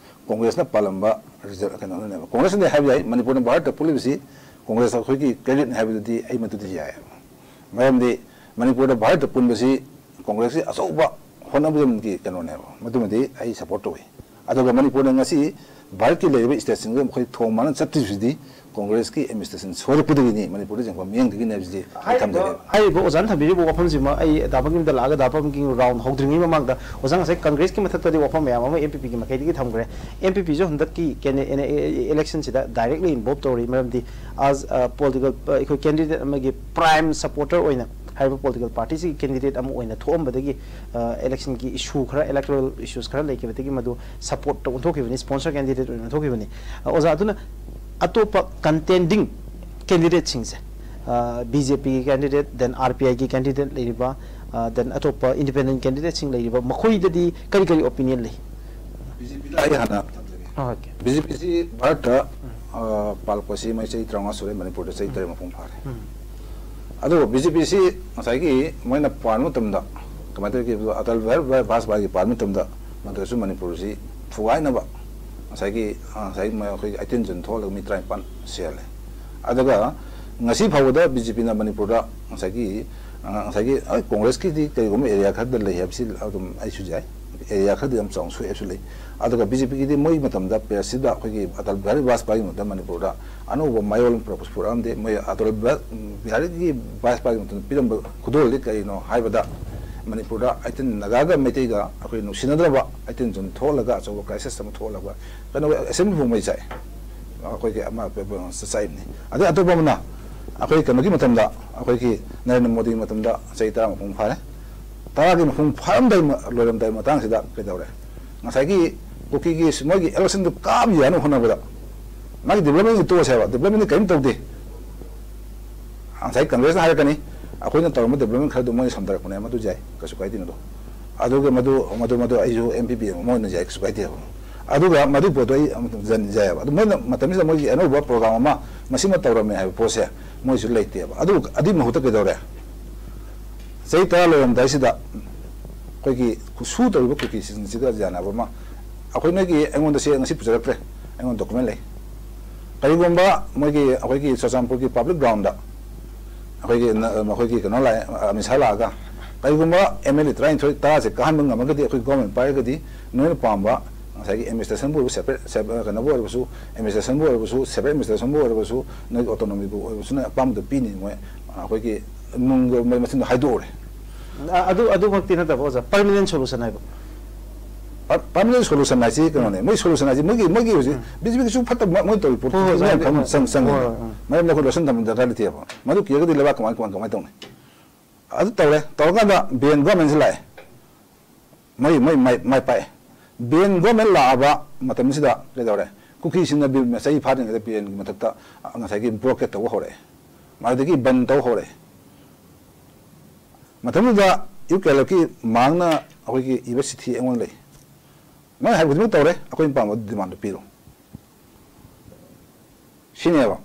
ꯀꯣꯡꯒ꯭ꯔꯦꯁꯅ ꯄꯥꯜꯂꯝꯕ ꯔꯤꯖꯜ ꯀꯩꯅꯣꯅꯅꯦꯕ꯫ ꯀꯣꯡꯒ꯭ꯔꯦꯁꯅꯗꯤ ꯍꯥꯏꯕ ꯌꯥꯏ, ꯃꯅꯤꯄꯨꯔꯅ ꯚꯥꯔꯠꯇ ꯄꯨꯜꯂꯤꯕꯁꯤ ꯀꯣꯡꯒ꯭ꯔꯦꯁ ꯑꯩꯈꯣꯏꯒꯤ ꯀ꯭ꯔꯦꯗꯤꯠꯅꯤ ꯍꯥꯏꯕꯗꯨꯗꯤ ꯑꯩ ꯃꯗꯨꯗꯤ ꯌꯥꯏ꯫ ꯃꯔꯝꯗꯤ ꯃꯅꯤꯄꯨꯔꯗ ꯚꯥꯔꯠꯇ ꯄꯨꯟꯕꯁꯤ ꯀꯣꯡꯒ꯭ꯔꯦꯁꯀꯤ ꯑꯆꯧꯕ ꯍꯣꯠꯅꯕꯤꯔꯝꯒꯤ ꯀꯩꯅꯣꯅꯦꯕ, ꯃꯗꯨꯃꯗꯤ ꯑꯩ ꯁꯄꯣꯔꯠ ꯇꯧꯏ꯫ ꯑꯗꯨꯒ ꯃꯅꯤꯄꯨꯔꯗ ꯉꯁꯤ ꯚꯥꯔꯠꯀꯤ ꯂꯩꯔꯤꯕ ꯁ꯭ꯇꯦꯠꯁꯤꯡꯗ ꯃꯈꯣꯏ ꯊꯣꯡ ꯃꯥꯟꯅ ꯆꯠꯇ꯭ꯔꯤꯕꯁꯤꯗꯤ ꯀꯣꯡꯒ꯭ꯔꯦꯁꯀꯤ ꯑꯦꯗꯃꯤꯅꯤꯁꯇ꯭ꯔꯦꯁꯟ ꯁꯣꯏꯔꯛꯄꯗꯒꯤ ꯃꯅꯤꯄꯨꯔꯗ ꯆꯪꯕ ꯃꯤꯌꯥꯝꯗꯒꯤꯅꯦ ꯍꯥꯏꯕꯁꯤꯗꯤ ꯑꯩ ꯊꯝꯖꯒꯦ꯫ ꯍꯥꯏꯔꯤꯕ ꯑꯣꯖꯥꯅ ꯊꯝꯕꯤꯔꯤꯕ ꯋꯥꯐꯝꯁꯤꯃ ꯑꯩ ꯗꯥ ꯄꯝꯀꯤꯝꯗ ꯂꯥꯛꯑꯒ ꯗꯥ ꯄꯝꯀꯤꯝ ꯔꯥꯎꯟ ꯍꯧꯗ꯭ꯔꯤꯉꯩ ꯃꯃꯥꯡꯗ ꯑꯣꯖꯥ ꯉꯁꯥꯏ ꯀꯪꯒ꯭ꯔꯦꯁꯀꯤ ꯃꯊꯛꯇꯗꯤ ꯋꯥꯐꯝ ꯃꯌꯥꯝ ꯑꯃ ꯑꯦꯝ ꯄꯤ ꯄꯤꯒꯤ ꯃꯥꯏꯀꯩꯗꯒꯤ ꯊꯝꯈ꯭ꯔꯦ꯫ ꯑꯦꯝ ꯄꯤ ꯄꯤꯁꯨ ꯍꯟꯗꯛꯀꯤ ꯏꯂꯦꯛꯁꯟꯁꯤꯗ ꯗꯥꯏꯔꯦꯛꯂꯤ ꯏꯟꯚꯣꯜꯕ ꯇꯧꯔꯤ꯫ ꯃꯔꯝꯗꯤ ꯑꯦꯖ ꯄꯣꯂꯤꯇꯤꯀꯦꯜ ꯑꯩꯈꯣꯏ ꯀꯦꯟꯗꯤꯗꯦꯠ ꯑꯃꯒꯤ ꯄ꯭ꯔꯥꯏꯝ ꯁꯄꯣꯔꯇꯔ ꯑꯣꯏꯅ ꯍꯥꯏꯔꯤꯕ ꯄꯣꯂꯤꯇꯤꯀꯦꯜ ꯄꯥꯔꯇꯤꯁꯤꯒꯤ ꯀꯦꯟꯗꯤꯗꯦꯠ ꯑꯃ ꯑꯣꯏꯅ ꯊꯣꯛꯑꯝꯕꯗꯒꯤ ꯏꯂꯦꯛꯁꯟꯒꯤ ꯏꯁꯨ ꯈꯔ, ꯏꯂꯦꯛꯇꯣꯔꯦꯜ ꯏꯁꯨꯁ ꯈꯔ ꯂꯩꯈꯤꯕꯗꯒꯤ ꯃꯗꯨ ꯁꯄꯣꯔꯠꯇ ꯑꯣꯟꯊꯣꯛꯈꯤꯕꯅꯤ, ꯁ꯭ꯄꯣꯟꯁꯔ ꯀꯦꯟꯗꯤꯗꯦꯠ ꯑꯣꯏꯅ ꯑꯣꯟꯊꯣꯛꯈꯤꯕꯅꯤ꯫ ꯑꯣꯖꯥ, ꯑꯗꯨꯅ ꯑꯇꯣꯞꯄ ꯀꯟꯇꯦꯟꯗꯤꯡ ꯀꯦꯟꯗꯤꯗꯦꯠꯁꯤꯡꯁꯦ, ꯕꯤ ꯖꯦ ꯄꯤꯒꯤ ꯀꯦꯟꯗꯤꯗꯦꯠ, ꯗꯦꯟ ꯑꯥꯔ ꯄꯤ ꯑꯥꯏꯒꯤ ꯀꯦꯟꯗꯤꯗꯦꯠ ꯂꯩꯔꯤꯕ, ꯗꯦꯟ ꯑꯇꯣꯞꯄ ꯏꯟꯗꯤꯄꯦꯟꯗꯦꯟ ꯀꯦꯟꯗꯤꯗꯦꯠꯁꯤꯡ ꯂꯩꯔꯤꯕ, ꯃꯈꯣꯏꯗꯗꯤ ꯀꯔꯤ ꯀꯔꯤ ꯑꯣꯄꯤꯅꯤꯌꯟ ꯂꯩ? ꯕꯤ ꯖꯦ ꯄꯤꯗ ꯑꯩ ꯍꯥꯟꯅ ꯊꯝꯖꯒꯦ꯫ ꯑꯣꯀꯦ꯫ ꯕꯤ ꯖꯦ ꯄꯤꯁꯤ ꯚꯥꯔꯠꯇ ꯑ, ꯄꯥꯜꯂꯛꯄꯁꯤ ꯃꯩ ꯆꯍꯤ ꯇꯔꯥꯃꯉꯥ ꯁꯨꯔꯦ, ꯃꯅꯤꯄꯨꯔꯗ ꯆꯍꯤ ꯇꯔꯦꯠ ꯃꯄꯨꯡ ꯐꯥꯔꯦ꯫ ꯑꯗꯨꯕꯨ ꯕꯤ ꯖꯦ ꯄꯤꯁꯤ ꯉꯁꯥꯏꯒꯤ ꯃꯣꯏꯅ ꯄꯥꯟꯕ ꯃꯇꯝꯗ ꯀꯃꯥꯏꯅ ꯇꯧꯒꯦ ꯍꯥꯏꯕꯗ, ꯑꯇꯜ ꯕꯤꯍꯥꯔꯤ ꯚꯥꯖꯄꯥꯏꯒꯤ ꯄꯥꯟꯕ ꯃꯇꯝꯗ ꯃꯗꯨꯗꯁꯨ ꯃꯅꯤꯄꯨꯔꯁꯤ ꯊꯨꯒꯥꯏꯅꯕ ꯉꯁꯥꯏꯒꯤ, ꯑ, ꯉꯁꯥꯏꯒꯤ ꯃ-, ꯑꯩꯈꯣꯏꯒꯤ ꯑꯩꯇꯤꯟ ꯖꯨꯟ ꯊꯣꯛꯍꯜꯂꯒ ꯃꯤ ꯇꯔꯥꯅꯤꯄꯥꯟ ꯁꯤꯍꯜꯂꯦ꯫ ꯑꯗꯨꯒ ꯉꯁꯤ ꯐꯥꯎꯕꯗ ꯕꯤ ꯖꯦ ꯄꯤꯅ ꯃꯅꯤꯄꯨꯔꯗ ꯉꯁꯥꯏꯒꯤ, ꯑ, ꯉꯁꯥꯏꯒꯤ, ꯑ, ꯀꯣꯡꯒ꯭ꯔꯦꯁꯀꯤꯗꯤ ꯀꯔꯤꯒꯨꯝꯕ ꯑꯦꯔꯤꯌꯥ ꯈꯔꯗ ꯂꯩ ꯍꯥꯏꯕꯁꯤ ꯑꯗꯨꯝ ꯑꯩꯁꯨ ꯌꯥꯏ꯫ ꯑꯦꯔꯤꯌꯥ ꯈꯔꯗꯤ ꯌꯥꯝ ꯆꯥꯎꯅ ꯁꯣꯛꯑꯦ ꯍꯥꯏꯕꯁꯨ ꯂꯩ꯫ ꯑꯗꯨꯒ ꯕꯤ ꯖꯦ ꯄꯤꯒꯤꯗꯤ ꯃꯣꯏꯒꯤ ꯃꯇꯝꯗ, ꯄꯦꯔꯦꯁꯁꯤꯗ ꯑꯩꯈꯣꯏꯒꯤ ꯑꯇꯜ ꯕꯤꯍꯥꯔꯤ ꯕꯥꯖꯄꯥꯏꯒꯤ ꯃꯇꯝꯗ ꯃꯅꯤꯄꯨꯔꯗ ꯑꯅꯧꯕ ꯃꯌꯣꯜ ꯑꯃ ꯄꯨꯔꯛꯄꯁꯨ ꯄꯨꯔꯛꯑꯝꯗꯦ꯫ ꯃꯣꯏ ꯑꯇꯜ ꯕꯤꯍꯥ-, ꯕꯤꯍꯥꯔꯤꯒꯤ ꯕꯥꯖꯄꯥꯏꯒꯤ ꯃꯇꯝꯗ ꯄꯤꯔꯝꯕ ꯈꯨꯗꯣꯜꯗꯤ ꯀꯔꯤꯅꯣ ꯍꯥꯏꯕꯗ, ꯃꯅꯤꯄꯨꯔꯗ ꯑꯩꯇꯤꯟ ꯅꯥꯒꯥꯒ ꯃꯩꯇꯩꯒ ꯑꯩꯈꯣꯏ ꯅꯨꯡꯁꯤꯅꯗ꯭ꯔꯕ ꯑꯩꯇꯤꯟ ꯖꯨꯟ ꯊꯣꯛꯍꯜꯂꯒ ꯑꯆꯧꯕ ꯀ꯭ꯔꯥꯏꯁꯤꯁ ꯑꯃ ꯊꯣꯛꯍꯜꯂꯒ ꯀꯩꯅꯣ ꯑꯦꯁꯦꯝꯕ꯭ꯂꯤ ꯐꯥꯎ ꯃꯩ ꯆꯥꯛꯑꯦ꯫ ꯑꯩꯈꯣꯏꯒꯤ ꯑꯃ ꯆꯥꯛꯏꯕꯅꯤ꯫ ꯑꯗꯩ ꯑꯇꯣꯞꯄ ꯑꯃꯅ ꯑꯩꯈꯣꯏ ꯀꯩꯅꯣꯒꯤ ꯃꯇꯝꯗ, ꯑꯩꯈꯣꯏꯒꯤ ꯅꯔꯦꯟꯗ꯭ꯔ ꯃꯣꯗꯤꯒꯤ ꯃꯇꯝꯗ ꯆꯍꯤ ꯇꯔꯥ ꯃꯄꯨꯡ ꯐꯥꯔꯦ꯫ ꯇꯔꯥꯒꯤ ꯃꯄꯨꯡ ꯐꯥꯔꯝꯗꯥꯏ ꯃ-, ꯂꯣꯏꯔꯝꯗꯥꯏ ꯃꯇꯥꯡꯁꯤꯗ ꯀꯩꯗꯧꯔꯦ? ꯉꯁꯥꯏꯒꯤ ꯀꯨꯀꯤꯒꯤ ꯃꯣꯏꯒꯤ ꯏꯂꯦꯛꯁꯟꯗꯨ ꯀꯥꯕ ꯌꯥꯅꯕ ꯍꯣꯠꯅꯕꯗ ꯃꯥꯒꯤ ꯗꯤꯕ꯭ꯂꯞꯃꯦꯟꯒꯤ ꯇꯣꯛꯑꯁꯦ ꯍꯥꯏꯕ, ꯗꯤꯕ꯭ꯂꯞꯃꯦꯟꯗꯤ ꯀꯔꯤꯝ ꯇꯧꯗꯦ꯫ ꯉꯁꯥꯏ ꯀꯪꯒ꯭ꯔꯦꯁꯅ ꯍꯥꯏꯔꯛꯀꯅꯤ, "ꯑꯩꯈꯣꯏꯅ ꯇꯧꯔꯝꯕ ꯗꯤꯕ꯭ꯂꯞꯃꯦꯟ ꯈꯔꯗꯨ ꯃꯣꯏꯅ ꯁꯝꯊꯔꯛꯄꯅꯦ, ꯃꯗꯨ ꯌꯥꯏ, ꯀꯩꯁꯨ ꯀꯥꯏꯗꯦ ꯃꯗꯨ꯫ ꯑꯗꯨꯒ ꯃꯗꯨ, ꯃꯗꯨ, ꯃꯗꯨ ꯑꯩꯁꯨ ꯑꯦꯝ ꯄꯤ ꯄꯤ ꯑꯃ ꯑꯣꯏꯅ ꯌꯥꯏ, ꯀꯩꯁꯨ ꯀꯥꯏꯗꯦꯕ꯫ ꯑꯗꯨꯒ ꯃꯗꯨ ꯄꯣꯠꯇꯣ ꯑꯩ ꯑꯃꯨꯛ ꯌꯥꯏꯑꯕ꯫ ꯑꯗꯨ ꯃꯣꯏꯅ ꯃꯇꯝꯁꯤꯗ ꯃꯣꯏꯒꯤ ꯑꯅꯧꯕ ꯄ꯭ꯔꯣꯒ꯭ꯔꯥꯝ ꯑꯃ ꯃꯁꯤꯃ ꯇꯧꯔꯝꯃꯦ ꯍꯥꯏꯕ ꯄꯣꯠꯁꯦ ꯃꯣꯏꯁꯨ ꯂꯩꯇꯦꯕ꯫ ꯑꯗꯨ, ꯑꯗꯨꯒꯤ ꯃꯍꯨꯠꯇ ꯀꯩꯗꯧꯔꯦ? ꯆꯍꯤ ꯇꯔꯥ ꯂꯣꯏꯔꯝꯗꯥꯏꯁꯤꯗ ꯑꯩꯈꯣꯏꯒꯤ ꯈꯨꯠꯁꯨ ꯇꯧꯔꯤꯕ ꯀꯨꯀꯤꯁꯤꯡꯁꯤꯒ ꯌꯥꯅꯕ ꯑꯃ, "ꯑꯩꯈꯣꯏ ꯅꯣꯏꯒꯤ, ꯑꯩꯉꯣꯟꯗ ꯁꯦ ꯉꯁꯤ ꯄꯨꯖꯔꯛꯇ꯭ꯔꯦ, ꯑꯩꯉꯣꯟꯗ ꯗꯣꯀꯨꯃꯦꯟ ꯂꯩ꯫ ꯀꯔꯤꯒꯨꯝꯕ ꯃꯣꯏꯒꯤ, ꯑꯩꯈꯣꯏꯒꯤ ꯆꯨꯔꯆꯥꯟꯄꯨꯔꯒꯤ ꯄꯕ꯭ꯂꯤꯛ ꯒ꯭ꯔꯥꯎꯟꯗ ꯑꯩꯈꯣꯏꯒꯤ ꯅ-, ꯃꯈꯣꯏꯒꯤ ꯀꯩꯅꯣ ꯂꯥꯛꯑꯦ, ꯑꯃꯤꯠ ꯁꯥꯍ ꯂꯥꯛꯑꯒ, ꯀꯔꯤꯒꯨꯝꯕ ꯑꯦꯝ ꯑꯦꯜ ꯑꯦ ꯇꯔꯥꯅꯤꯊꯣꯏ, ꯇꯔꯥꯁꯦ ꯀꯥꯍꯟꯕ ꯉꯝꯃꯒꯗꯤ, ꯑꯩꯈꯣꯏ ꯒꯣꯔꯃꯦꯟ ꯄꯥꯏꯔꯒꯗꯤ, ꯅꯣꯏꯅ ꯄꯥꯝꯕ ꯉꯁꯥꯏꯒꯤ ꯑꯦꯗꯃꯤꯅꯤꯁꯇ꯭ꯔꯦꯁꯟꯕꯨ ꯑꯣꯏꯔꯕꯁꯨ, ꯁꯦꯄꯔꯦꯠ, ꯁꯦꯄꯔꯦꯠ, ꯀꯩꯅꯣꯕꯨ ꯑꯣꯏꯔꯕꯁꯨ, ꯑꯦꯗꯃꯤꯅꯤꯁꯇ꯭ꯔꯦꯁꯟꯕꯨ ꯑꯣꯏꯔꯕꯁꯨ, ꯁꯦꯄꯔꯦꯠ ꯑꯦꯗꯃꯤꯅꯤꯁꯇ꯭ꯔꯦꯁꯟꯕꯨ ꯑꯣꯏꯔꯕꯁꯨ, ꯅꯣꯏ ꯑꯣꯇꯣꯅꯣꯃꯤꯕꯨ ꯑꯣꯏꯔꯕꯁꯨ, ꯅꯣꯏ ꯑꯄꯥꯝꯕꯗꯣ ꯄꯤꯅꯤ꯫ ꯃꯣꯏ ꯑꯩꯈꯣꯏꯒꯤ ꯅꯨꯡꯗꯣ ꯃꯣꯏ ꯃꯆꯤꯟꯗꯣ ꯍꯥꯏꯗꯣꯛꯎꯔꯦ꯫ ꯑ-, ꯑꯗꯨ, ꯑꯗꯨꯃꯛꯇꯤ ꯅꯠꯇꯕ, ꯑꯣꯖꯥ, ꯄꯔꯃꯤꯅꯦꯟ ꯁꯣꯂꯨꯁꯟ ꯍꯥꯏꯕ꯫ ꯄꯔꯃꯤꯅꯦꯟ ꯁꯣꯂꯨꯁꯟ ꯍꯥꯏꯁꯤ ꯀꯩꯅꯣꯅꯦ, ꯃꯣꯏ ꯁꯣꯂꯨꯁꯟ ꯍꯥꯏꯁꯤ ꯃꯣꯏꯒꯤ, ꯃꯣꯏꯒꯤ ꯍꯧꯖꯤꯛ ꯎꯝ꯫ ꯕꯤ ꯖꯦ ꯄꯤꯒꯤꯁꯨ ꯐꯠꯇꯕ ꯃꯣꯏ ꯇꯧꯔꯤ ꯄꯣꯠꯇꯨ ꯍꯣꯏ, ꯍꯣꯏ, ꯃꯌꯥꯝ ꯑꯣꯖꯥ, ꯈꯪ-, ꯍꯣꯏ꯫ ꯆꯪ-, ꯆꯪꯉꯦꯕ꯫ ꯍꯣꯏ, ꯎꯝ꯫ ꯃꯔꯝꯗꯤ ꯑꯩꯈꯣꯏ ꯂꯣꯠꯁꯤꯟ ꯊꯝꯕ ꯗꯔꯀꯥꯔ ꯂꯩꯇꯦꯕ꯫ ꯃꯗꯨ ꯀꯤꯔꯒꯗꯤ ꯂꯩꯕꯥꯛ ꯀꯃꯥꯏ, ꯀꯃꯥꯏ, ꯀꯃꯥꯏ ꯇꯧꯅꯤ? ꯑꯗꯨ ꯇꯧꯔꯦ, ꯇꯧꯔꯀꯥꯟꯗ ꯕꯦꯟ ꯒꯣꯔꯃꯦꯟꯁꯤ ꯂꯥꯛꯑꯦ꯫ ꯃꯩ, ꯃꯩ, ꯃꯥꯏ, ꯃꯥꯏ ꯄꯥꯛꯑꯦ꯫ ꯕꯦꯟ ꯒꯣꯔꯃꯦꯟ ꯂꯥꯛꯑꯕ ꯃꯇꯝꯁꯤꯗ ꯀꯩꯗꯧꯔꯦ? ꯀꯨꯀꯤꯁꯤꯡꯅ ꯕꯤ-, ꯆꯍꯤ ꯐꯥꯗ꯭ꯔꯤꯉꯩꯗ ꯕꯦꯟꯒꯤ ꯃꯊꯛꯇ, ꯑ, ꯉꯁꯥꯏꯒꯤ ꯕ꯭ꯂꯣꯀꯦꯠ ꯇꯧꯕ ꯍꯧꯔꯛꯑꯦ꯫ ꯃꯗꯨꯗꯒꯤ ꯕꯟ ꯇꯧꯕ ꯍꯧꯔꯛꯑꯦ꯫ ꯃꯇꯝꯗꯨꯗ ꯌꯨ ꯀꯦ ꯑꯦꯜ ꯑꯦꯐꯀꯤ ꯃꯥꯡꯅ ꯑꯩꯈꯣꯏꯒꯤ ꯏꯕ ꯆꯤꯊꯤ ꯑꯩꯉꯣꯟꯗ ꯂꯩ꯫ ꯅꯣꯏ ꯍꯥꯏꯕ ꯈꯨꯗꯤꯡꯃꯛ ꯇꯧꯔꯦ, ꯑꯩꯈꯣꯏꯅ ꯄꯥꯝꯕ ꯗꯤꯃꯥꯟꯗꯨ ꯄꯤꯔꯣ꯫ ꯁꯤꯅꯦꯕ꯫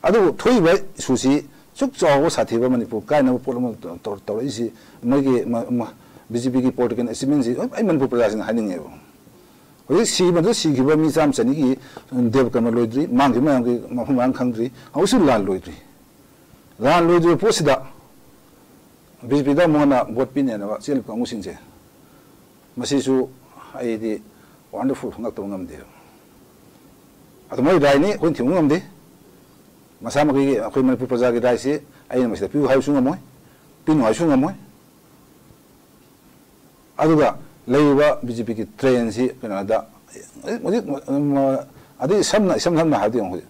ꯑꯗꯨꯕꯨ ꯊꯣꯛꯏꯕ ꯏꯁꯨꯁꯤ ꯁꯨꯛ ꯆꯥꯎꯕ ꯁꯥꯊꯤꯕ ꯃꯅꯤꯄꯨꯔ ꯀꯥꯏꯅꯕ ꯄꯣꯠ ꯑꯃ ꯇꯧ-, ꯇꯧꯔꯛꯏꯁꯤ ꯃꯣꯏꯒꯤ ꯃ-, ꯃ-, ꯕꯤ ꯖꯦ ꯄꯤꯒꯤ ꯄꯣꯂꯤꯇꯤꯀꯦꯜ ꯑꯦꯆꯤꯞꯃꯦꯟꯁꯤ ꯑꯩ ꯃꯅꯤꯄꯨꯔ ꯄ꯭ꯔꯖꯥꯁꯤꯡꯅ ꯍꯥꯏꯅꯤꯡꯉꯦꯕ꯫ ꯍꯧꯖꯤꯛ ꯁꯤꯕꯗꯨ ꯁꯤꯈꯤꯕ ꯃꯤ ꯆꯥꯝꯃ ꯆꯅꯤꯒꯤ ꯗꯦꯕ ꯀꯔꯃ ꯂꯣꯏꯗ꯭ꯔꯤ, ꯃꯥꯡꯈꯤꯕ ꯃꯌꯥꯝꯒꯤ ꯃꯐꯝ ꯃꯔꯥꯡ ꯈꯪꯗ꯭ꯔꯤ, ꯍꯧꯖꯤꯛꯁꯨ ꯂꯥꯟ ꯂꯣꯏꯗ꯭ꯔꯤ꯫ ꯂꯥꯟ ꯂꯣꯏꯗ꯭ꯔꯤꯕ ꯄꯣꯠꯁꯤꯗ ꯕꯤ ꯖꯦ ꯄꯤꯗ ꯑꯃꯨꯛ ꯍꯟꯅ ꯚꯣꯠ ꯄꯤꯅꯦꯅ ꯆꯦꯜꯂꯤꯕ ꯀꯥꯡꯕꯨꯁꯤꯡꯁꯦ, ꯃꯁꯤꯁꯨ ꯑꯩꯗꯤ ꯋꯥꯟꯗꯔꯐꯨꯜ ꯉꯛꯇꯕ ꯉꯝꯗꯦꯕ꯫ ꯑꯗꯨ ꯃꯣꯏ ꯔꯥꯏꯠꯅꯤ, ꯑꯩꯈꯣꯏꯅ ꯊꯤꯡꯕ ꯉꯝꯗꯦ꯫ ꯃꯁꯥꯃꯛꯀꯤ ꯑꯩꯈꯣꯏ ꯃꯅꯤꯄꯨꯔ ꯄ꯭ꯔꯖꯥꯒꯤ ꯔꯥꯏꯠꯁꯤ ꯑꯩꯅ ꯃꯁꯤꯗ ꯄꯤꯌꯨ ꯍꯥꯏꯕꯁꯨ ꯉꯝꯃꯣꯏ, ꯄꯤꯅꯨ ꯍꯥꯏꯕꯁꯨ ꯉꯝꯃꯣꯏ꯫ ꯑꯗꯨꯒ ꯂꯩꯔꯤꯕ ꯕꯤ ꯖꯦ ꯄꯤꯒꯤ ꯇ꯭ꯔꯦꯟꯁꯤ ꯀꯩꯅꯣꯗ ꯍꯧꯖꯤꯛ, ꯍꯧꯖꯤꯛ, ꯎꯝ, ꯑꯗꯩ ꯁꯝꯅ, ꯏꯁꯝ ꯁꯝꯅ ꯍꯥꯏꯔꯗꯤ ꯌꯦꯡꯉꯨ, ꯍꯧꯖꯤꯛ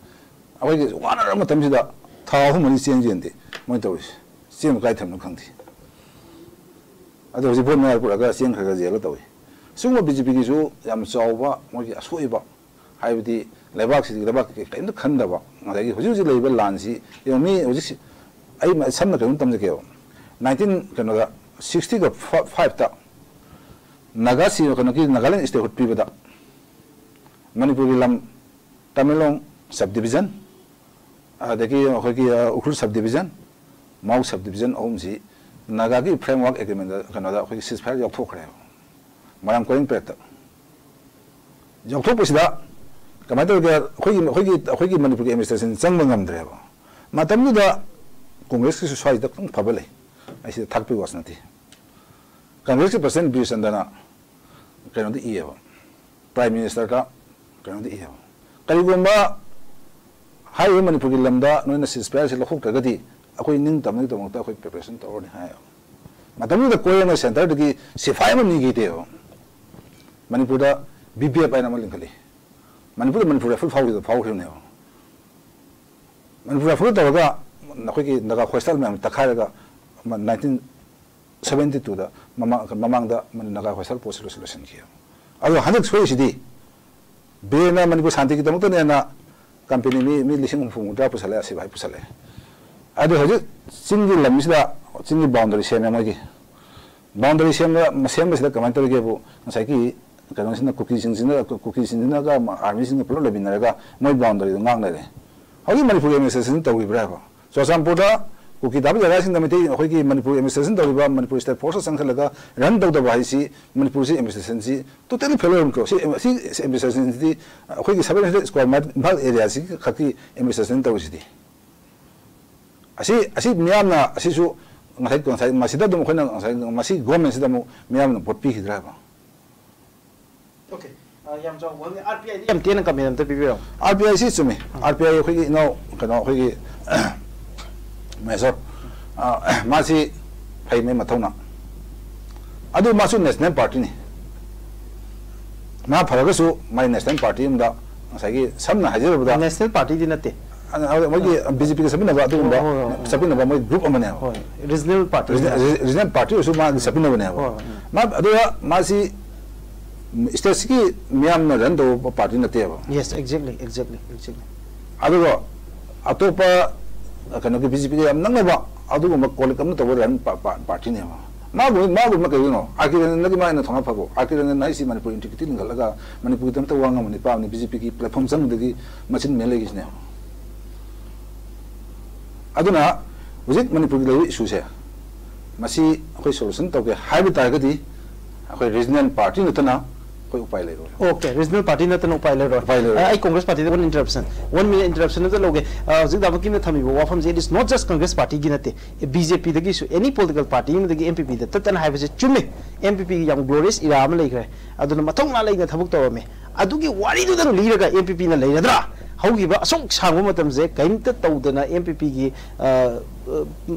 ꯑꯩꯈꯣꯏꯒꯤ ꯋꯥꯅꯔꯕ ꯃꯇꯝꯁꯤꯗ ꯊꯥ ꯑꯍꯨꯝ ꯃꯔꯤ ꯆꯦꯟ ꯆꯦꯟꯗꯦ ꯃꯣꯏꯅ ꯇꯧꯔꯤꯁꯦ꯫ ꯆꯦꯟꯕ ꯀꯥꯏ ꯊꯝꯕꯅꯣ ꯈꯪꯗꯦ꯫ ꯑꯗꯣ ꯍꯧꯖꯤꯛ ꯚꯣꯠ ꯃꯌꯥꯗ ꯄꯨꯔꯛꯑꯒ ꯆꯦꯟꯈ꯭ꯔꯒ ꯖꯦꯜꯗ ꯇꯧꯏ꯫ ꯁꯤꯒꯨꯝꯕ ꯕꯤ ꯖꯦ ꯄꯤꯒꯤꯁꯨ ꯌꯥꯝ ꯆꯥꯎꯕ ꯃꯣꯏꯒꯤ ꯑꯁꯣꯏꯕ, ꯍꯥꯏꯕꯗꯤ ꯂꯩꯕꯥꯛꯁꯤꯒꯤ, ꯂꯩꯕꯥꯛꯀꯤ ꯀꯔꯤꯝꯇ ꯈꯟꯗꯕ, ꯉꯁꯥꯏꯒꯤ ꯍꯧꯖꯤꯛ ꯍꯧꯖꯤꯛ ꯂꯩꯔꯤꯕ ꯂꯥꯟꯁꯤ ꯌꯦꯡꯉꯨ꯫ ꯃꯤ ꯍꯧꯖꯤꯛ ꯁꯤ-, ꯑꯩ ꯃ-, ꯁꯝꯅ ꯀꯩꯅꯣꯝ ꯇꯝꯖꯒꯦꯕ꯫ ꯅꯥꯏꯟꯇꯤꯟ, ꯀꯩꯅꯣꯗ, ꯁꯤꯛꯁꯇꯤꯒ ꯐꯥꯏꯚꯇ ꯅꯥꯒꯥꯁꯤ, ꯀꯩꯅꯣꯒꯤ ꯅꯥꯒꯥꯂꯦꯟ ꯏꯁꯇꯦꯠꯍꯨꯗ ꯄꯤꯕꯗ ꯃꯅꯤꯄꯨꯔꯒꯤ ꯂꯝ ꯇꯃꯦꯡꯂꯣꯡ ꯁꯕ ꯗꯤꯕꯤꯖꯟ, ꯑꯗꯒꯤ ꯑꯩꯈꯣꯏꯒꯤ, ꯑ, ꯎꯈ꯭ꯔꯨꯜ ꯁꯕ ꯗꯤꯕꯤꯖꯟ, ꯃꯥꯎ ꯁꯕ ꯗꯤꯕꯤꯖꯟ ꯑꯍꯨꯝꯁꯤ ꯅꯥꯒꯥꯒꯤ ꯐ꯭ꯔꯦꯝꯋꯥꯔꯛ ꯑꯦꯒ꯭ꯔꯤꯃꯦꯟꯗ, ꯀꯩꯅꯣꯗ, ꯑꯩꯈꯣꯏꯒꯤ ꯁꯤꯁ ꯐꯥꯌꯔ ꯌꯥꯎꯊꯣꯛꯈ꯭ꯔꯦꯕ, ꯃꯣꯏꯔꯥꯡ ꯀꯣꯏꯔꯦꯡ ꯄꯔꯦꯠꯇ꯫ ꯌꯥꯎꯊꯣꯛꯄꯁꯤꯗ ꯀꯃꯥꯏꯅ ꯇꯧꯒꯦ? ꯑꯩꯈꯣꯏꯒꯤ, ꯑꯩꯈꯣꯏꯒꯤ, ꯑꯩꯈꯣꯏꯒꯤ ꯃꯅꯤꯄꯨꯔꯒꯤ ꯑꯦꯗꯃꯤꯅꯤꯁꯇ꯭ꯔꯦꯁꯟ ꯆꯪꯕ ꯉꯝꯗ꯭ꯔꯦꯕ꯫ ꯃꯇꯝꯗꯨꯗ ꯀꯣꯡꯒ꯭ꯔꯦꯁꯀꯤꯁꯨ ꯁ꯭ꯋꯥꯏꯁꯤꯗ ꯈꯤꯇꯪ ꯐꯕ ꯂꯩ, ꯑꯩ ꯁꯤꯗ ꯊꯥꯒꯠꯄꯒꯤ ꯋꯥꯁꯨ ꯅꯠꯇꯦ꯫ ꯀꯪꯒ꯭ꯔꯦꯁꯀꯤ ꯄ꯭ꯔꯁꯤꯗꯦꯟ ꯕꯤꯔꯆꯟꯗ꯭ꯔꯅ ꯀꯩꯅꯣꯗ ꯏꯌꯦꯕ, Prime Ministerꯗ ꯀꯩꯅꯣꯗꯤ ꯏꯌꯦꯕ, "ꯀꯔꯤꯒꯨꯝꯕ ꯍꯥꯏꯔꯤꯕ ꯃꯅꯤꯄꯨꯔꯒꯤ ꯂꯝꯗ ꯅꯣꯏꯅ ceasefire ꯁꯤ ꯂꯧꯊꯣꯛꯇ꯭ꯔꯒꯗꯤ ꯑꯩꯈꯣꯏ ꯅꯤꯡꯇꯝꯕꯒꯤꯗꯃꯛꯇ ꯑꯩꯈꯣꯏ preparation ꯇꯧꯔꯅꯤ" ꯍꯥꯏꯌꯦꯕ꯫ ꯃꯇꯝꯗꯨꯗ ꯀꯣꯔꯤꯌꯥꯅ centreꯗꯒꯤ ꯁꯤꯐꯥꯏ ꯑꯃ ꯅꯤꯈꯤꯗꯦꯕ꯫ ꯃꯅꯤꯄꯨꯔꯗ BPF ꯍꯥꯏꯅ ꯑꯃ ꯂꯤꯡꯈꯠꯂꯤ꯫ ꯃꯅꯤꯄꯨꯔꯗ Manipur Rifle ꯐꯥꯎꯈꯤꯕ ꯐꯥꯎꯈ꯭ꯔꯤꯕꯅꯦꯕ꯫ ꯃꯅꯤꯄꯨꯔ Rifle ꯇꯧꯔꯒ ꯑꯩꯈꯣꯏꯒꯤ ꯅꯥꯒꯥ ꯍꯣꯁꯇꯥꯜ ꯃꯌꯥꯝ ꯇꯛꯈꯥꯏꯔꯒ nineteen seventy twoꯗ ꯃꯃꯥꯡ, ꯃꯃꯥꯡꯗ ꯅꯥꯒꯥ ꯍꯣꯁꯇꯥꯜ ꯄꯣꯠꯁꯤ ꯂꯣꯏꯁꯤꯜ-, ꯂꯣꯏꯁꯤꯟꯈꯤ꯫ ꯑꯗꯣ ꯍꯟꯗꯛ ꯁꯣꯏꯔꯤꯁꯤꯗꯤ ꯕꯤꯔꯦꯟꯅ ꯃꯅꯤꯄꯨꯔ ꯁꯥꯟꯇꯤꯒꯤꯗꯃꯛꯇꯅꯦꯅ company ꯃꯤ, ꯃꯤ ꯂꯤꯁꯤꯡ ꯍꯨꯝꯐꯨ ꯍꯨꯝꯐꯨꯇꯔꯥ ꯄꯨꯁꯜꯂꯛꯑꯦ, ꯁꯤꯐꯥꯏ ꯄꯨꯁꯜꯂꯛꯑꯦ꯫ ꯑꯗꯣ ꯍꯧꯖꯤꯛ ꯆꯤꯡꯒꯤ ꯂꯝꯁꯤꯗ ꯆꯤꯡꯒꯤ boundary ꯁꯦꯝꯃꯦ ꯃꯣꯏꯒꯤ꯫ Boundary ꯁꯦꯝꯕ, ꯁꯦꯝꯕꯁꯤꯗ ꯀꯃꯥꯏꯅ ꯇꯧꯔꯤꯒꯦꯕꯨ, ꯉꯁꯥꯏꯒꯤ ꯀꯩꯅꯣꯁꯤꯅ, ꯀꯨꯀꯤꯁꯤꯡꯁꯤꯅ, ꯀꯨꯀꯤꯁꯤꯡꯁꯤꯅꯒ ꯑꯥꯔꯃꯤꯁꯤꯡꯒ ꯄꯨꯂꯞ ꯂꯩꯃꯤꯟꯅꯔꯒ ꯃꯣꯏ boundaryꯗꯣ ꯉꯥꯛ ꯂꯩꯔꯦ꯫ ꯍꯧꯖꯤꯛ ꯃꯅꯤꯄꯨꯔꯒꯤ administration ꯇꯧꯔꯤꯕ꯭ꯔꯥ ꯍꯥꯏꯕ? ꯆꯨꯔꯆꯥꯟꯄꯨꯔꯗ ꯀꯨꯀꯤ ꯇꯥꯕ ꯖꯒꯥꯁꯤꯡꯗ ꯃꯩꯇꯩ, ꯑꯩꯈꯣꯏꯒꯤ ꯃꯅꯤꯄꯨꯔ administration ꯇꯧꯔꯤꯕ, ꯃꯅꯤꯄꯨꯔ state force ꯆꯪꯁꯜꯂꯒ run ꯇꯧꯗꯕ ꯍꯥꯏꯁꯤ ꯃꯅꯤꯄꯨꯔꯁꯤ administrationꯁꯤ totally failure ꯑꯣꯏꯔꯝꯗ꯭ꯔꯣ? ꯁꯤ, ꯁꯤ administrationꯁꯤꯗꯤ ꯑꯩꯈꯣꯏꯒꯤ seven hundred square mile Imphal areaꯁꯤ ꯈꯛꯀꯤ administration ꯇꯧꯔꯤꯁꯤꯗꯤ꯫ ꯑꯁꯤ, ꯑꯁꯤ ꯃꯤꯌꯥꯝꯅ ꯑꯁꯤꯁꯨ ꯉꯁꯥꯏ, ꯉꯁꯥꯏ ꯃꯁꯤꯗ ꯑꯗꯨꯝ ꯑꯩꯈꯣꯏꯅ ꯉꯁꯥꯏ ꯃꯁꯤ governmentꯁꯤꯗ ꯑꯃꯨꯛ ꯃꯤꯌꯥꯝꯅ vote ꯄꯤꯈꯤꯗ꯭ꯔꯥ ꯍꯥꯏꯕ? Okay. ꯑ, ꯌꯥꯝ ꯆꯥꯎꯕ ꯋꯥꯐꯝꯅꯤ꯫ RPIꯗ ꯌꯥꯝ ꯇꯦꯟꯅ comment ꯑꯝꯇ ꯄꯤꯕꯤꯔꯝꯃꯨ꯫ RPI ꯁꯤ ꯆꯨꯝꯃꯤ꯫ RPI ꯑꯩꯈꯣꯏꯒꯤ ꯏꯅꯥꯎ ꯀꯩꯅꯣ ꯑꯩꯈꯣꯏꯒꯤ ꯃꯍꯦꯁꯣꯔ, ꯑ, ꯃꯥꯁꯤ ꯐꯩ, ꯃꯩ ꯃꯊꯧꯅ꯫ ꯑꯗꯨ ꯃꯥꯁꯨ national partyꯅꯤ꯫ ꯃꯥ ꯐꯔꯒꯁꯨ ꯃꯥꯏ national party ꯑꯃꯗ ꯉꯁꯥꯏꯒꯤ ꯁꯝꯅ ꯍꯥꯏꯖꯔꯕꯗ national partyꯗꯤ ꯅꯠꯇꯦ꯫ ꯑ, ꯃꯣꯏꯒꯤ BJPꯒ ꯆꯠꯃꯤꯟꯅꯕ ꯑꯗꯨꯒꯨꯝꯕ ꯍꯣꯏ, ꯍꯣꯏ, ꯍꯣꯏ꯫ ꯆꯠꯃꯤꯟꯅꯕ ꯃꯣꯏ group ꯑꯃꯅꯦꯕ꯫ ꯍꯣꯏ, regional party region-, ꯍꯥꯏꯕ꯫ Re-, regional party ꯑꯣꯏꯔꯁꯨ ꯃꯥꯒꯤ ꯆꯠꯃꯤꯟꯅꯕꯅꯦꯕ꯫ ꯍꯣꯏ, ꯍꯣꯏ, ꯎꯝ꯫ ꯃꯥ, ꯑꯗꯨꯒ ꯃꯥꯁꯤ stateꯁꯤꯒꯤ ꯃꯤꯌꯥꯝꯅ run ꯇꯧꯕ party ꯅꯠꯇꯦꯕ꯫ Yes, exactly, exactly, exactly꯫ ꯑꯗꯨꯒ ꯑꯇꯣꯞꯄ ꯀꯩꯅꯣꯒꯤ BJPꯒ ꯌꯥꯝ ꯅꯛꯅꯕ ꯑꯗꯨꯒꯨꯝꯕ colleague ꯑꯃ ꯇꯧꯕ run pa-, pa-, partyꯅꯦꯕ꯫ ꯃꯥꯒꯨꯝꯕ, ꯃꯥꯒꯨꯝꯕ ꯀꯩꯒꯤꯅꯣ? RK ꯔꯟꯖꯟꯗꯒꯤ ꯃꯥ ꯍꯦꯟꯅ ꯊꯧꯅꯥ ꯐꯕ꯭ꯔꯣ? RK ꯔꯟꯖꯟ ꯍꯥꯏꯁꯤ ꯃꯅꯤꯄꯨꯔ integrity ꯂꯤꯡꯈꯠꯂꯒ ꯃꯅꯤꯄꯨꯔꯒꯤꯗꯃꯛꯇ ꯋꯥ ꯉꯥꯡꯕ ꯅꯨꯄꯥ ꯑꯃꯅꯤ꯫ BJPꯒꯤ platform ꯆꯪꯕꯗꯒꯤ ꯃꯆꯤꯟ ꯃꯦꯟ ꯂꯩꯈꯤꯁꯤꯅꯦꯕ꯫ ꯑꯗꯨꯅ ꯍꯧꯖꯤꯛ ꯃꯅꯤꯄꯨꯔꯒꯤ ꯂꯩꯔꯤꯕ issueꯁꯦ, ꯃꯁꯤ ꯑꯩꯈꯣꯏ solution ꯇꯧꯒꯦ ꯍꯥꯏꯕ ꯇꯥꯔꯒꯗꯤ ꯑꯩꯈꯣꯏ regional party ꯅꯠꯇꯅ ꯑꯩꯈꯣꯏ ꯎꯄꯥꯏ ꯂꯩꯔꯣꯏ꯫ Okay, regional party ꯅꯠꯇꯅ ꯎꯄꯥꯏ ꯂꯩꯔꯣꯏ꯫ ꯎꯄꯥꯏ ꯂꯩꯔꯣꯏ꯫ ꯑ, ꯑꯩ Congress party ꯗ one interruption, one minute interruption ꯑꯝꯇ ꯂꯧꯒꯦ꯫ ꯑ, ꯍꯧꯖꯤꯛ ꯗꯥ ꯕꯀꯤꯝꯅ ꯊꯝꯃꯤꯕ ꯋꯥꯐꯝꯁꯦ, it is not just Congress party ꯒꯤ ꯅꯠꯇꯦ, B J P ꯗꯒꯤꯁꯨ, any political party ꯑꯃꯗꯒꯤ N P P ꯗ ꯇꯠꯇꯅ ꯍꯥꯏꯕꯁꯦ ꯆꯨꯝꯃꯤ꯫ N P P ꯒꯤ ꯌꯥꯝ glorious era ꯑꯃ ꯂꯩꯈ꯭ꯔꯦ, ꯑꯗꯨꯅ ꯃꯊꯧꯅꯥ ꯂꯩꯅ ꯊꯕꯛ ꯇꯧꯔꯝꯃꯤ꯫ ꯑꯗꯨꯒꯤ ꯋꯥꯔꯤꯗꯨꯗꯪ ꯂꯤꯔꯒ N P P ꯅ ꯂꯩꯔꯗ꯭ꯔꯥ? ꯍꯧꯈꯤꯕ ꯑꯁꯨꯛ ꯁꯥꯡꯕ ꯃꯇꯝꯁꯦ ꯀꯔꯤꯝꯇ ꯇꯧꯗꯅ N P P ꯒꯤ, ꯑ, ꯑ,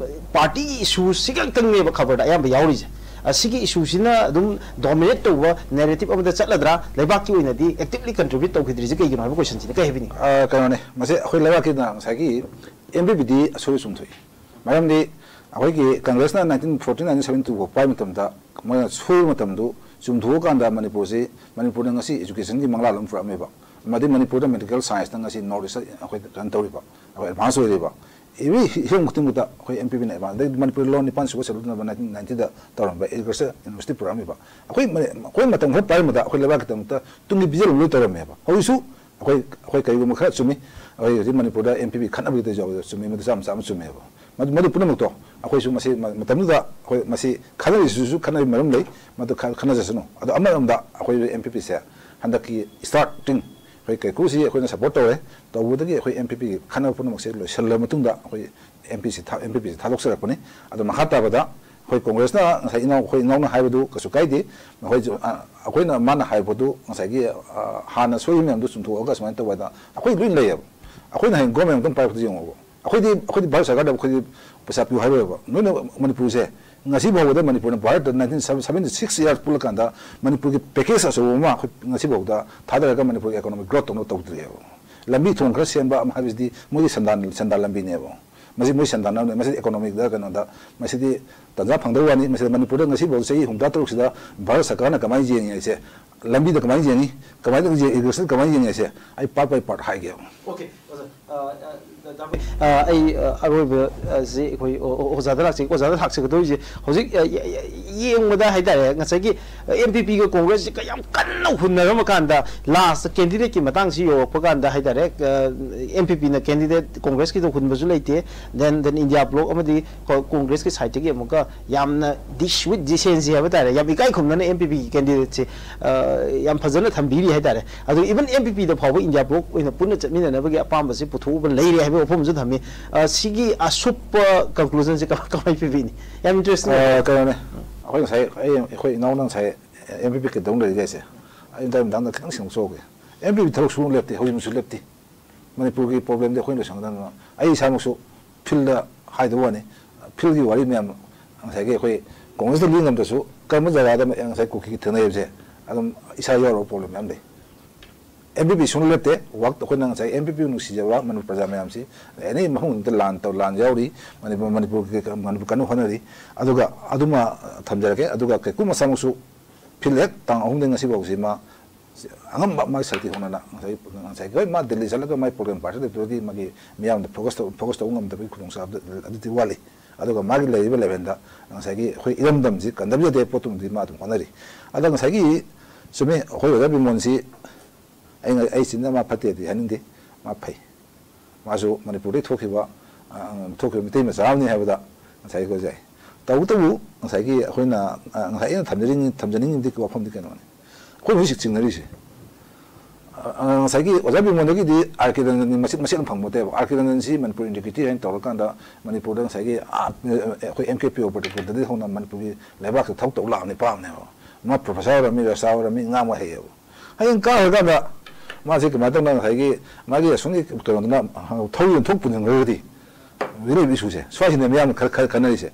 party ꯒꯤ issue ꯁꯤꯈꯛꯇꯪꯅꯦꯕ ꯈꯕꯔꯗ ꯑꯌꯥꯝꯕ ꯌꯥꯎꯔꯤꯁꯦ꯫ ꯑꯁꯤꯒꯤ issue ꯁꯤꯅ ꯑꯗꯨꯝ dominate ꯇꯧꯕ narrative ꯑꯃꯗ ꯆꯠꯂꯗ꯭ꯔꯥ? ꯂꯩꯕꯥꯛꯀꯤ ꯑꯣꯏꯅꯗꯤ actively contribute ꯇꯧꯈꯤꯗ꯭ꯔꯤꯁꯦ ꯀꯩꯒꯤꯅꯣ ꯍꯥꯏꯕ question ꯁꯤꯗꯤ ꯀꯩ ꯍꯥꯏꯕꯤꯅꯤꯡꯉꯤ? ꯑ, ꯀꯩꯅꯣꯅꯦ, ꯃꯁꯤ ꯑꯩꯈꯣꯏ ꯂꯩꯕꯥꯛꯀꯤꯅ ꯉꯁꯥꯏꯒꯤ N P P ꯗꯤ ꯑꯁꯣꯏꯕ ꯆꯨꯝꯊꯣꯛꯏ꯫ ꯃꯔꯝꯗꯤ ꯑꯩꯈꯣꯏꯒꯤ Congress ꯅ nineteen forty nine seventy two ꯐꯥꯎ ꯄꯥꯏ ꯃꯇꯝꯗ ꯃꯣꯏꯅ ꯁꯣꯏꯕ ꯃꯇꯝꯗꯨ ꯆꯨꯝꯊꯣꯛꯑꯀꯥꯟꯗ ꯃꯅꯤꯄꯨꯔꯁꯤ, ꯃꯅꯤꯄꯨꯔꯗ ꯉꯁꯤ education ꯒꯤ ꯃꯪꯂꯥꯟ ꯑꯃ ꯄꯨꯔꯛꯑꯝꯃꯦꯕ꯫ ꯑꯃꯗꯤ ꯃꯅꯤꯄꯨꯔꯗ medical science ꯅ ꯉꯁꯤ North East ꯑꯩꯈꯣꯏ run ꯇꯧꯔꯤꯕ, ꯑꯩꯈꯣꯏ advance ꯑꯣꯏꯔꯤꯕ꯫ Every ꯍꯤ-, ꯍꯤꯔꯝ ꯈꯨꯗꯤꯡꯃꯛꯇ ꯑꯩꯈꯣꯏ N P P ꯅ advance, ꯑꯗꯩ ꯃꯅꯤꯄꯨꯔ law ꯅꯤꯄꯥꯟ ꯁꯨꯕ schedule ꯅ nineteen ninety ꯗ ꯇꯧꯔꯝꯕ agriculture university ꯄꯨꯔꯛꯑꯝꯃꯤꯕ꯫ ꯑꯩꯈꯣꯏ ꯃꯅꯤ-, ꯑꯩꯈꯣꯏ ꯃꯇꯝ ꯈꯔ ꯄꯥꯏꯔꯝꯕꯗ ꯑꯩꯈꯣꯏ ꯂꯩꯕꯥꯛꯀꯤꯗꯃꯛꯇ ꯇꯨꯡꯒꯤ vision ꯂꯣꯏ ꯇꯧꯔꯝꯃꯦꯕ꯫ ꯍꯧꯖꯤꯛꯁꯨ ꯑꯩꯈꯣꯏ, ꯑꯩꯈꯣꯏ ꯀꯔꯤꯒꯨꯝꯕ ꯈꯔ ꯆꯨꯝꯃꯤ, ꯑꯩꯈꯣꯏ ꯍꯧꯖꯤꯛ ꯃꯅꯤꯄꯨꯔꯗ N P P ꯈꯠꯅꯕꯒꯤꯗ ꯌꯥꯎꯕꯗ ꯆꯨꯝꯃꯤ, ꯃꯗꯨ ꯆꯥꯝꯃ ꯆꯥꯝꯃ ꯆꯨꯝꯃꯦꯕ꯫ ꯃꯗꯨ, ꯃꯗꯨ ꯄꯨꯝꯅꯃꯛꯇꯣ ꯑꯩꯈꯣꯏꯁꯨ ꯃꯁꯤ ꯃ-, ꯃꯇꯝꯗꯨꯗ ꯑꯩꯈꯣꯏ ꯃꯁꯤ ꯈꯟꯅꯔꯤꯁꯤꯁꯨ ꯈꯟꯅꯔꯤ ꯃꯔꯝ ꯂꯩ, ꯃꯗꯨ ꯈ-, ꯈꯟꯅꯖꯁꯅꯨ꯫ ꯑꯗꯣ ꯑꯃꯔꯣꯝꯗ ꯑꯩꯈꯣꯏ N P P ꯁꯦ ꯍꯟꯗꯛꯀꯤ starting ꯑꯩꯈꯣꯏ ꯀꯩꯀꯨꯁꯤ ꯑꯩꯈꯣꯏꯅ support ꯇꯧꯔꯦ꯫ ꯇꯧꯕꯗꯒꯤ ꯑꯩꯈꯣꯏ N P P ꯒꯤ ꯈꯟꯅꯕ ꯄꯨꯝꯅꯃꯛꯁꯦ ꯂꯣꯏꯁꯤꯜꯂꯕ ꯃꯇꯨꯡꯗ ꯑꯩꯈꯣꯏ N P C ꯊꯥ-, N P P ꯁꯤ ꯊꯥꯗꯣꯛꯆꯔꯛꯄꯅꯤ꯫ ꯑꯗꯣ ꯃꯈꯥ ꯇꯥꯕꯗ ꯑꯩꯈꯣꯏ Congress ꯅ ꯉꯁꯥꯏ ꯏꯅꯥꯎ, ꯑꯩꯈꯣꯏ ꯏꯅꯥꯎꯅ ꯍꯥꯏꯕꯗꯨ ꯀꯩꯁꯨ ꯀꯥꯏꯗꯦ꯫ ꯃꯈꯣꯏꯁꯨ, ꯑ, ꯑꯩꯈꯣꯏꯅ ꯃꯥꯅ ꯍꯥꯏꯕ ꯄꯣꯠꯇꯨ ꯉꯁꯥꯏꯒꯤ, ꯑ, ꯍꯥꯟꯅ ꯁꯣꯏꯈꯤꯕ ꯃꯌꯥꯝꯗꯨ ꯆꯨꯝꯊꯣꯛꯑꯒ ꯁꯨꯃꯥꯏꯅ ꯇꯧꯕ ꯍꯥꯏꯗꯅ ꯑꯩꯈꯣꯏ ꯂꯣꯏ ꯂꯩꯌꯦꯕ꯫ ꯑꯩꯈꯣꯏꯅ ꯍꯌꯦꯡ government ꯑꯃꯨꯛꯇꯪ ꯄꯥꯏꯔꯛꯄꯗ ꯌꯦꯡꯉꯣꯕ꯫ ꯑꯩꯈꯣꯏꯗꯤ, ꯑꯩꯈꯣꯏꯗꯤ ꯚꯥꯔꯠ ꯁꯔꯀꯥꯔꯗ ꯑꯩꯈꯣꯏꯗꯤ ꯄꯩꯁꯥ ꯄꯤꯌꯨ ꯍꯥꯏꯔꯣꯏꯕ꯫ ꯅꯣꯏꯅ ꯃꯅꯤꯄꯨꯔꯁꯦ ꯉꯁꯤ ꯐꯥꯎꯕꯗ ꯃꯅꯤꯄꯨꯔꯅ ꯚꯥꯔꯠꯇ nineteen seventy six years ꯄꯨꯜꯂꯀꯥꯟꯗ ꯃꯅꯤꯄꯨꯔꯒꯤ package ꯑꯆꯧꯕ ꯑꯃ ꯑꯩꯈꯣꯏ ꯉꯁꯤ ꯐꯥꯎꯕꯗ ꯊꯥꯗꯔꯒ ꯃꯅꯤꯄꯨꯔꯒꯤ economic growth ꯇꯧꯅꯕ ꯇꯧꯗ꯭ꯔꯤꯑꯕ꯫ ꯂꯝꯕꯤ ꯊꯣꯡ ꯈꯔ ꯁꯦꯝꯕ ꯑꯃ ꯍꯥꯏꯕꯁꯤꯗꯤ ꯃꯣꯏꯒꯤ ꯁꯦꯟꯗꯥꯟ, ꯁꯦꯟꯗꯥꯟ ꯂꯝꯕꯤꯅꯦꯕ꯫ ꯃꯁꯤ ꯃꯣꯏ ꯁꯦꯟꯗꯥꯟ ꯂꯝꯕꯤ, ꯃꯁꯤꯗꯤ economic ꯗ ꯀꯩꯅꯣꯗ, ꯃꯁꯤꯗꯤ ꯇꯟꯖꯥ ꯐꯪꯗꯕ ꯋꯥꯅꯤ꯫ ꯃꯁꯤꯗ ꯃꯅꯤꯄꯨꯔꯗ ꯉꯁꯤ ꯐꯥꯎ ꯆꯍꯤ ꯍꯨꯝꯗ꯭ꯔꯥ ꯇꯔꯨꯛꯁꯤꯗ ꯚꯥꯔꯠ ꯁꯔꯀꯥꯔꯅ ꯀꯃꯥꯏꯅ ꯌꯦꯡꯉꯤ ꯍꯥꯏꯁꯦ, ꯂꯝꯕꯤꯗ ꯀꯃꯥꯏꯅ ꯌꯦꯡꯉꯤ, ꯀꯃꯥꯏꯅ ꯌꯦꯡꯉꯤ, irrigation ꯀꯃꯥꯏꯅ ꯌꯦꯡꯉꯤ ꯍꯥꯏꯁꯦ ꯑꯩ part by part ꯍꯥꯏꯒꯦꯕ꯫ Okay, ꯑꯣꯖꯥ꯫ ꯑ, ꯑ, ꯑ, ꯑꯩ, ꯑ, ꯑꯔꯣꯏꯕ, ꯑ, ꯁꯤ ꯑꯩꯈꯣꯏ ꯑꯣ-, ꯑꯣ-, ꯑꯣꯖꯥꯗ ꯂꯥꯛꯆꯒꯦ꯫ ꯑꯣꯖꯥꯗ ꯂꯥꯛꯆꯒꯗꯧꯔꯤꯁꯦ ꯍꯧꯖꯤꯛ, ꯑ, ꯌ-, ꯌ-, ꯌꯦꯡꯕꯗ ꯍꯥꯏꯇꯥꯔꯦ, ꯉꯁꯥꯏꯒꯤ, ꯑ, N P P ꯒ Congress ꯁꯤꯒ ꯌꯥꯝ ꯀꯟꯅ ꯍꯨꯟꯅꯔꯝꯃ ꯀꯥꯟꯗ last candidate ꯀꯤ ꯃꯇꯥꯡꯁꯤ ꯌꯧꯔꯛꯄ ꯀꯥꯟꯗ ꯍꯥꯏꯇꯥꯔꯦ, ꯑ, N P P ꯅ candidate Congress ꯀꯤꯗ ꯍꯨꯟꯕꯁꯨ ꯂꯩꯇꯦ, then, then India bloc ꯑꯃꯗꯤ ꯀꯣ-, Congress ꯀꯤ side ꯇꯒꯤ ꯑꯃꯨꯛꯀ ꯌꯥꯝꯅ ꯗꯤꯁ ꯋꯤꯠ ꯗꯤꯁꯦꯟꯁꯤ ꯍꯥꯏꯕ ꯇꯥꯔꯦ, ꯌꯥꯝ ꯏꯀꯥꯏ ꯈꯨꯝꯅꯅ ꯑꯦꯝ ꯄꯤ ꯄꯤꯒꯤ ꯀꯦꯟꯗꯤꯗꯦꯠꯁꯤ ꯌꯥꯝ ꯐꯖꯅ ꯊꯝꯕꯤꯔꯤ ꯍꯥꯏ ꯇꯥꯔꯦ꯫ ꯑꯗꯨ ꯏꯚꯟ ꯑꯦꯝ ꯄꯤ ꯄꯤꯗ ꯐꯥꯎꯕ ꯏꯟꯗꯤꯌꯥ ꯕ꯭ꯂꯣꯛ ꯑꯣꯏꯅ ꯄꯨꯟꯅ ꯆꯠꯃꯤꯟꯅꯅꯕꯒꯤ ꯑꯄꯥꯝꯕꯁꯤ ꯄꯨꯊꯣꯛꯎꯕ ꯂꯩꯔꯦ ꯍꯥꯏꯕ ꯋꯥꯐꯝ ꯑꯃꯁꯨ ꯊꯝꯃꯤ꯫ ꯑ, ꯁꯤꯒꯤ ꯑꯁꯨꯞꯄ ꯀꯟꯀ꯭ꯂꯨꯖꯟꯁꯤ ꯀꯃꯥꯏ ꯄꯤꯕꯤꯅꯤ? ꯌꯥꯝ ꯏꯟꯇꯔꯦꯁꯇꯤꯡ ꯑꯣꯏ꯫ ꯑ, ꯀꯩꯅꯣꯅꯦ, ꯑꯩꯈꯣꯏ ꯉꯁꯥꯏ ꯑꯩ ꯑꯩꯈꯣꯏ ꯏꯅꯥꯎꯅ ꯉꯁꯥꯏ ꯑꯦꯝ ꯄꯤ ꯄꯤ ꯀꯩꯗꯧ ꯂꯩꯔꯤꯒꯦꯁꯦ ꯑꯩ ꯃꯇꯥꯡꯗ ꯈꯤꯇꯪ ꯁꯦꯡꯗꯣꯛꯆꯍꯧꯒꯦ꯫ ꯑꯦꯝ ꯄꯤ ꯄꯤ ꯊꯕꯛ ꯁꯨꯕ ꯂꯦꯞꯇꯦ, ꯍꯧꯖꯤꯛꯃꯛꯁꯨ ꯂꯦꯞꯇꯦ꯫ ꯃꯅꯤꯄꯨꯔꯒꯤ ꯄ꯭ꯔꯣꯕ꯭ꯂꯦꯝꯗꯤ ꯑꯩꯈꯣꯏꯅ ꯂꯣꯏꯁꯟꯒꯗꯕꯅꯤ꯫ ꯑꯩ ꯏꯁꯥꯃꯛꯁꯨ ꯐꯤꯜꯗ ꯍꯥꯏꯗꯕ ꯋꯥꯅꯤ, ꯐꯤꯜꯒꯤ ꯋꯥꯔꯤ ꯃꯌꯥꯝ ꯉꯁꯥꯏꯒꯤ ꯑꯩꯈꯣꯏ ꯀꯣꯡꯒ꯭ꯔꯦꯁꯇ ꯂꯦꯡ ꯉꯝꯗ꯭ꯔꯁꯨ ꯀꯔꯝꯕ ꯖꯒꯥꯗ ꯉꯁꯥꯏ ꯀꯨꯀꯤꯒꯤ ꯊꯦꯡꯅꯩ ꯍꯥꯏꯕꯁꯦ ꯑꯗꯨꯝ ꯏꯁꯥ ꯌꯥꯎꯔꯕ ꯄ꯭ꯔꯣꯕ꯭ꯂꯦꯝ ꯃꯌꯥꯝ ꯂꯩ꯫ ꯑꯦꯝ ꯄꯤ ꯄꯤ ꯁꯨꯡꯂꯦꯞ ꯂꯦꯞꯇꯦ꯫ ꯋꯥꯛ ꯑꯩꯈꯣꯏꯅ ꯉꯁꯥꯏ ꯑꯦꯝ ꯄꯤ ꯄꯤꯕꯨ ꯅꯨꯡꯁꯤꯖꯕ ꯃꯅꯤꯄꯨꯔ ꯄ꯭ꯔꯖꯥ ꯃꯌꯥꯝꯁꯤ ꯑꯦꯅꯤ ꯃꯐꯝ ꯈꯨꯗꯤꯡꯃꯛꯇ ꯂꯥꯟ ꯇꯧ ꯂꯥꯟ ꯌꯥꯎꯔꯤ꯫ ꯃꯅꯤꯄꯨꯔ ꯃꯅꯤꯄꯨꯔꯒꯤ ꯃꯅꯤꯄꯨꯔ ꯀꯟꯅ ꯍꯣꯠꯅꯔꯤ꯫ ꯑꯗꯨꯒ ꯑꯗꯨꯃ ꯊꯝꯖꯔꯒꯦ꯫ ꯑꯗꯨꯒ ꯀꯩꯀꯨ ꯃꯁꯥꯃꯛꯁꯨ ꯐꯤꯜ ꯍꯦꯛ ꯇꯥꯡ ꯑꯍꯨꯝꯗꯒꯤ ꯉꯁꯤ ꯐꯥꯎꯁꯤ ꯃꯥ ꯑꯉꯝꯕ ꯃꯥꯒꯤ ꯁꯛꯇꯤ ꯍꯣꯠꯅꯅ ꯉꯁꯥꯏ ꯉꯁꯥꯏꯒꯤ ꯍꯣꯏ ꯃꯥ ꯗꯤꯜꯂꯤ ꯆꯠꯂꯒ ꯃꯥꯒꯤ ꯄ꯭ꯔꯣꯒ꯭ꯔꯥꯝ ꯄꯥꯔꯇꯤ ꯂꯩꯇꯕꯒꯤ ꯃꯥꯒꯤ ꯃꯤꯌꯥꯝꯗ ꯐꯣꯀꯁ ꯇꯧ ꯐꯣꯀꯁ ꯇꯧꯕ ꯉꯝꯗꯕꯒꯤ ꯈꯨꯗꯣꯡꯆꯥꯕꯗ ꯑꯗꯨꯗꯤ ꯋꯥꯠꯂꯤ꯫ ꯑꯗꯨꯒ ꯃꯥꯒꯤ ꯂꯩꯔꯤꯕ ꯂꯦꯚꯦꯜꯗ ꯉꯁꯥꯏꯒꯤ ꯑꯩꯈꯣꯏ ꯏꯔꯝꯗꯝꯁꯤ ꯀꯟꯗꯕ ꯌꯥꯗꯦ ꯄꯣꯠꯇꯨꯃꯗꯤ ꯃꯥ ꯑꯗꯨꯝ ꯍꯣꯠꯅꯔꯤ꯫ ꯑꯗ ꯉꯁꯥꯏꯒꯤ ꯆꯨꯝꯃꯤ, ꯑꯩꯈꯣꯏ ꯑꯣꯖꯥ ꯕꯤꯃꯣꯟꯁꯤ ꯑꯩ ꯑꯩ ꯆꯤꯟꯅ ꯃꯥ ꯐꯠꯇꯦꯗꯤ ꯍꯥꯏꯅꯤꯡꯗꯦ꯫ ꯃꯥ ꯐꯩ꯫ ꯃꯥꯁꯨ ꯃꯅꯤꯄꯨꯔꯗꯒꯤ ꯊꯣꯛꯈꯤꯕ ꯑ, ꯊꯣꯛꯈꯤꯕ ꯃꯤꯇꯩ ꯃꯆꯥ ꯑꯃꯅꯤ ꯍꯥꯏꯕꯗ ꯉꯁꯥꯏꯒꯤ ꯑꯩꯈꯣꯏꯁꯦ꯫ ꯇꯧꯕꯇꯕꯨ ꯉꯁꯥꯏꯒꯤ ꯑꯩꯈꯣꯏꯅ ꯑ, ꯉꯁꯥꯏ ꯑꯩꯅ ꯊꯝꯖꯅꯤꯡ ꯊꯝꯖꯅꯤꯡꯉꯤꯕꯗꯤ ꯋꯥꯐꯝꯗꯤ ꯀꯩꯅꯣꯅꯤ, ꯑꯩꯈꯣꯏ ꯍꯧꯖꯤꯛ ꯆꯤꯡꯅꯔꯤꯁꯦ꯫ ꯑ, ꯉꯁꯥꯏꯒꯤ ꯑꯣꯖꯥ ꯕꯤꯃꯣꯟꯗꯒꯤꯗꯤ ꯑꯥꯔ ꯀꯦ ꯔꯟꯖꯟꯒꯤ ꯃꯆꯦꯠ ꯃꯆꯦꯠ ꯑꯃ ꯐꯪꯕ ꯅꯠꯇꯦꯕ꯫ ꯑꯥꯔ ꯀꯦ ꯔꯟꯖꯟꯁꯤ ꯃꯅꯤꯄꯨꯔ ꯏꯟꯇꯤꯒ꯭ꯔꯤꯇꯤ ꯍꯥꯏꯅ ꯇꯧꯔꯀꯥꯟꯗ ꯃꯅꯤꯄꯨꯔꯗ ꯉꯁꯥꯏꯒꯤ ꯑꯥ, ꯑꯩꯈꯣꯏ ꯑꯦꯝ ꯀꯦ ꯄꯤ ꯑꯣ ꯄ꯭ꯔꯣꯇꯣꯀꯣꯜꯗꯒꯤ ꯍꯧꯅ ꯃꯅꯤꯄꯨꯔꯒꯤ ꯂꯩꯕꯥꯛꯁꯤꯗ ꯊꯕꯛ ꯇꯧꯕ ꯂꯥꯛꯑꯕ ꯅꯤꯄꯥ ꯑꯃꯅꯦꯕ꯫ ꯃꯥ ꯄ꯭ꯔꯣꯐꯦꯁꯔ ꯑꯣꯏꯔꯝꯃꯤ, ꯔꯦꯖꯤꯁꯇ꯭ꯔꯥꯔ ꯑꯣꯏꯔꯝꯃꯤ, ꯉꯥꯡꯕ ꯍꯩꯌꯦꯕ꯫ ꯍꯌꯦꯡ ꯀꯥꯈ꯭ꯔꯀꯥꯟꯗ ꯃꯥꯁꯦ ꯀꯃꯥꯏꯅ ꯇꯧꯅ ꯉꯁꯥꯏꯒꯤ ꯃꯥꯒꯤ ꯑꯁꯣꯝꯒꯤ ꯀꯩꯅꯣꯗꯨꯅ ꯊꯧꯔꯤ ꯑꯣꯟꯊꯣꯛ ꯄꯨꯟꯁꯤꯟꯈ꯭ꯔꯒꯗꯤ ꯂꯩꯔꯤꯕ ꯏꯁꯨꯁꯦ ꯁ꯭ꯋꯥꯏꯁꯤꯅꯦ ꯃꯤꯌꯥꯝꯅ ꯈꯔ ꯈꯔ ꯈꯟꯅꯔꯤꯁꯦ꯫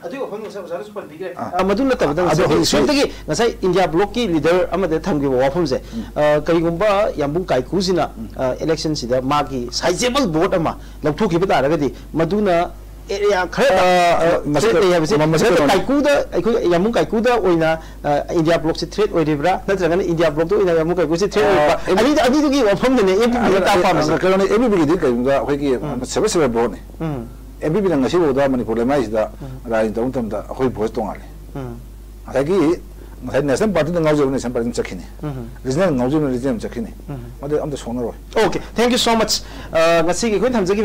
ꯑꯗꯨꯒꯤ ꯋꯥꯐꯝꯗꯣ ꯉꯁꯥꯏ ꯑꯣꯖꯥꯅꯁꯨ ꯄꯟꯕꯤꯈ꯭ꯔꯦ꯫ ꯑꯥ꯫ ꯑ, ꯃꯗꯨ ꯅꯠꯇꯕꯗ ꯑꯗꯣ ꯉꯁꯥꯏꯒꯤ ꯍꯧꯖꯤꯛꯁꯤ ꯁꯣꯝꯗꯒꯤ ꯉꯁꯥꯏ ꯏꯟꯗꯤꯌꯥ ꯕ꯭ꯂꯣꯛꯀꯤ ꯂꯤꯗꯔ ꯑꯃꯗ ꯊꯝꯈꯤꯕ ꯋꯥꯐꯝꯁꯦ, ꯑ, ꯀꯔꯤꯒꯨꯝꯕ ꯌꯥꯝꯕꯨꯡ ꯀꯥꯏꯀꯨꯁꯤꯅ, ꯑ, ꯏꯂꯦꯛꯁꯟꯁꯤꯗ ꯃꯥꯒꯤ ꯁꯥꯏꯖꯦꯕꯜ ꯚꯣꯠ ꯑꯃ ꯂꯧꯊꯣꯛꯈꯤꯕ ꯇꯥꯔꯒꯗꯤ ꯃꯗꯨꯅ ꯑꯦꯔꯤꯌꯥ ꯈꯔ, ꯑ, ꯑ, ꯃꯁꯤ ꯊ꯭ꯔꯦꯠ ꯂꯩ ꯍꯥꯏꯕꯁꯦ ꯃ-, ꯃꯁꯤ ꯅꯠꯇ꯭ꯔ ꯀꯩꯅꯣꯅꯤ꯫ ꯀꯥꯏꯀꯨꯗ ꯑꯩꯈꯣꯏ ꯌꯥꯝꯕꯨꯡ ꯀꯥꯏꯀꯨꯗ ꯑꯣꯏꯅ, ꯑ, ꯏꯟꯗꯤꯌꯥ ꯕ꯭ꯂꯣꯛꯁꯦ ꯊ꯭ꯔꯦꯠ ꯑꯣꯏꯔꯤꯕ꯭ꯔꯥ, ꯅꯠꯇ꯭ꯔꯒꯅ ꯏꯟꯗꯤꯌꯥ ꯕ꯭ꯂꯣꯛꯇ ꯑꯣꯏꯅ ꯌꯥꯝꯕꯨꯡ ꯀꯥꯏꯀꯨꯁꯦ ꯊ꯭ꯔꯦꯠ ꯑ, ꯑꯣꯏꯔꯤꯕ꯭ꯔꯥ? ꯑꯦꯝ-, ꯑꯅꯤꯗꯨ-, ꯑꯅꯤꯗꯨꯒꯤ ꯋꯥꯐꯝꯗꯅꯦ ꯑꯦꯝ ꯄꯤ ꯄꯤꯅ ꯇꯥꯛꯄ ꯑꯃꯁꯦ꯫ ꯀꯩꯅꯣꯅꯤ, ꯑꯦꯝ ꯄꯤ ꯄꯤꯒꯤꯗꯤ ꯀꯩꯒꯨꯝꯕ ꯑꯩꯈꯣꯏꯒꯤ ꯁꯦꯄꯔꯦꯠ ꯁꯦꯄꯔꯦꯠ ꯚꯣꯠꯅꯤ꯫ ꯎꯝ꯫ ꯑꯦꯝ ꯄꯤ ꯄꯤꯅ ꯉꯁꯤꯐꯥꯎꯗ ꯃꯅꯤꯄꯨꯔ ꯂꯩꯃꯥꯏꯁꯤꯗ ꯔꯥꯖꯅꯤꯇꯤ ꯇꯧꯕ ꯃꯇꯝꯗ ꯑꯩꯈꯣꯏ ꯚꯣꯠ ꯇꯣꯉꯥꯜꯂꯤ꯫ ꯎꯝ꯫ ꯉꯁꯥꯏꯒꯤ ꯉꯁꯥꯏ ꯅꯦꯁꯅꯦꯜ ꯄꯥꯔꯇꯤꯗ ꯉꯥꯎꯖꯕ ꯅꯦꯁꯅꯦꯜ ꯄꯥꯔꯇꯤꯅ ꯆꯠꯈꯤꯅꯤ꯫ ꯔꯤꯖꯅꯦꯜ ꯉꯥꯎꯖꯕꯅ ꯔꯤꯖꯅꯦꯜ ꯆꯠꯈꯤꯅꯤ꯫ ꯃꯗꯨ ꯑꯝꯇ ꯁꯣꯛꯅꯔꯣꯏ꯫ Okay, thank you so much. ꯑ, ꯉꯁꯤꯒꯤ ꯑꯩꯈꯣꯏꯅ ꯊꯝꯖꯈꯤꯕ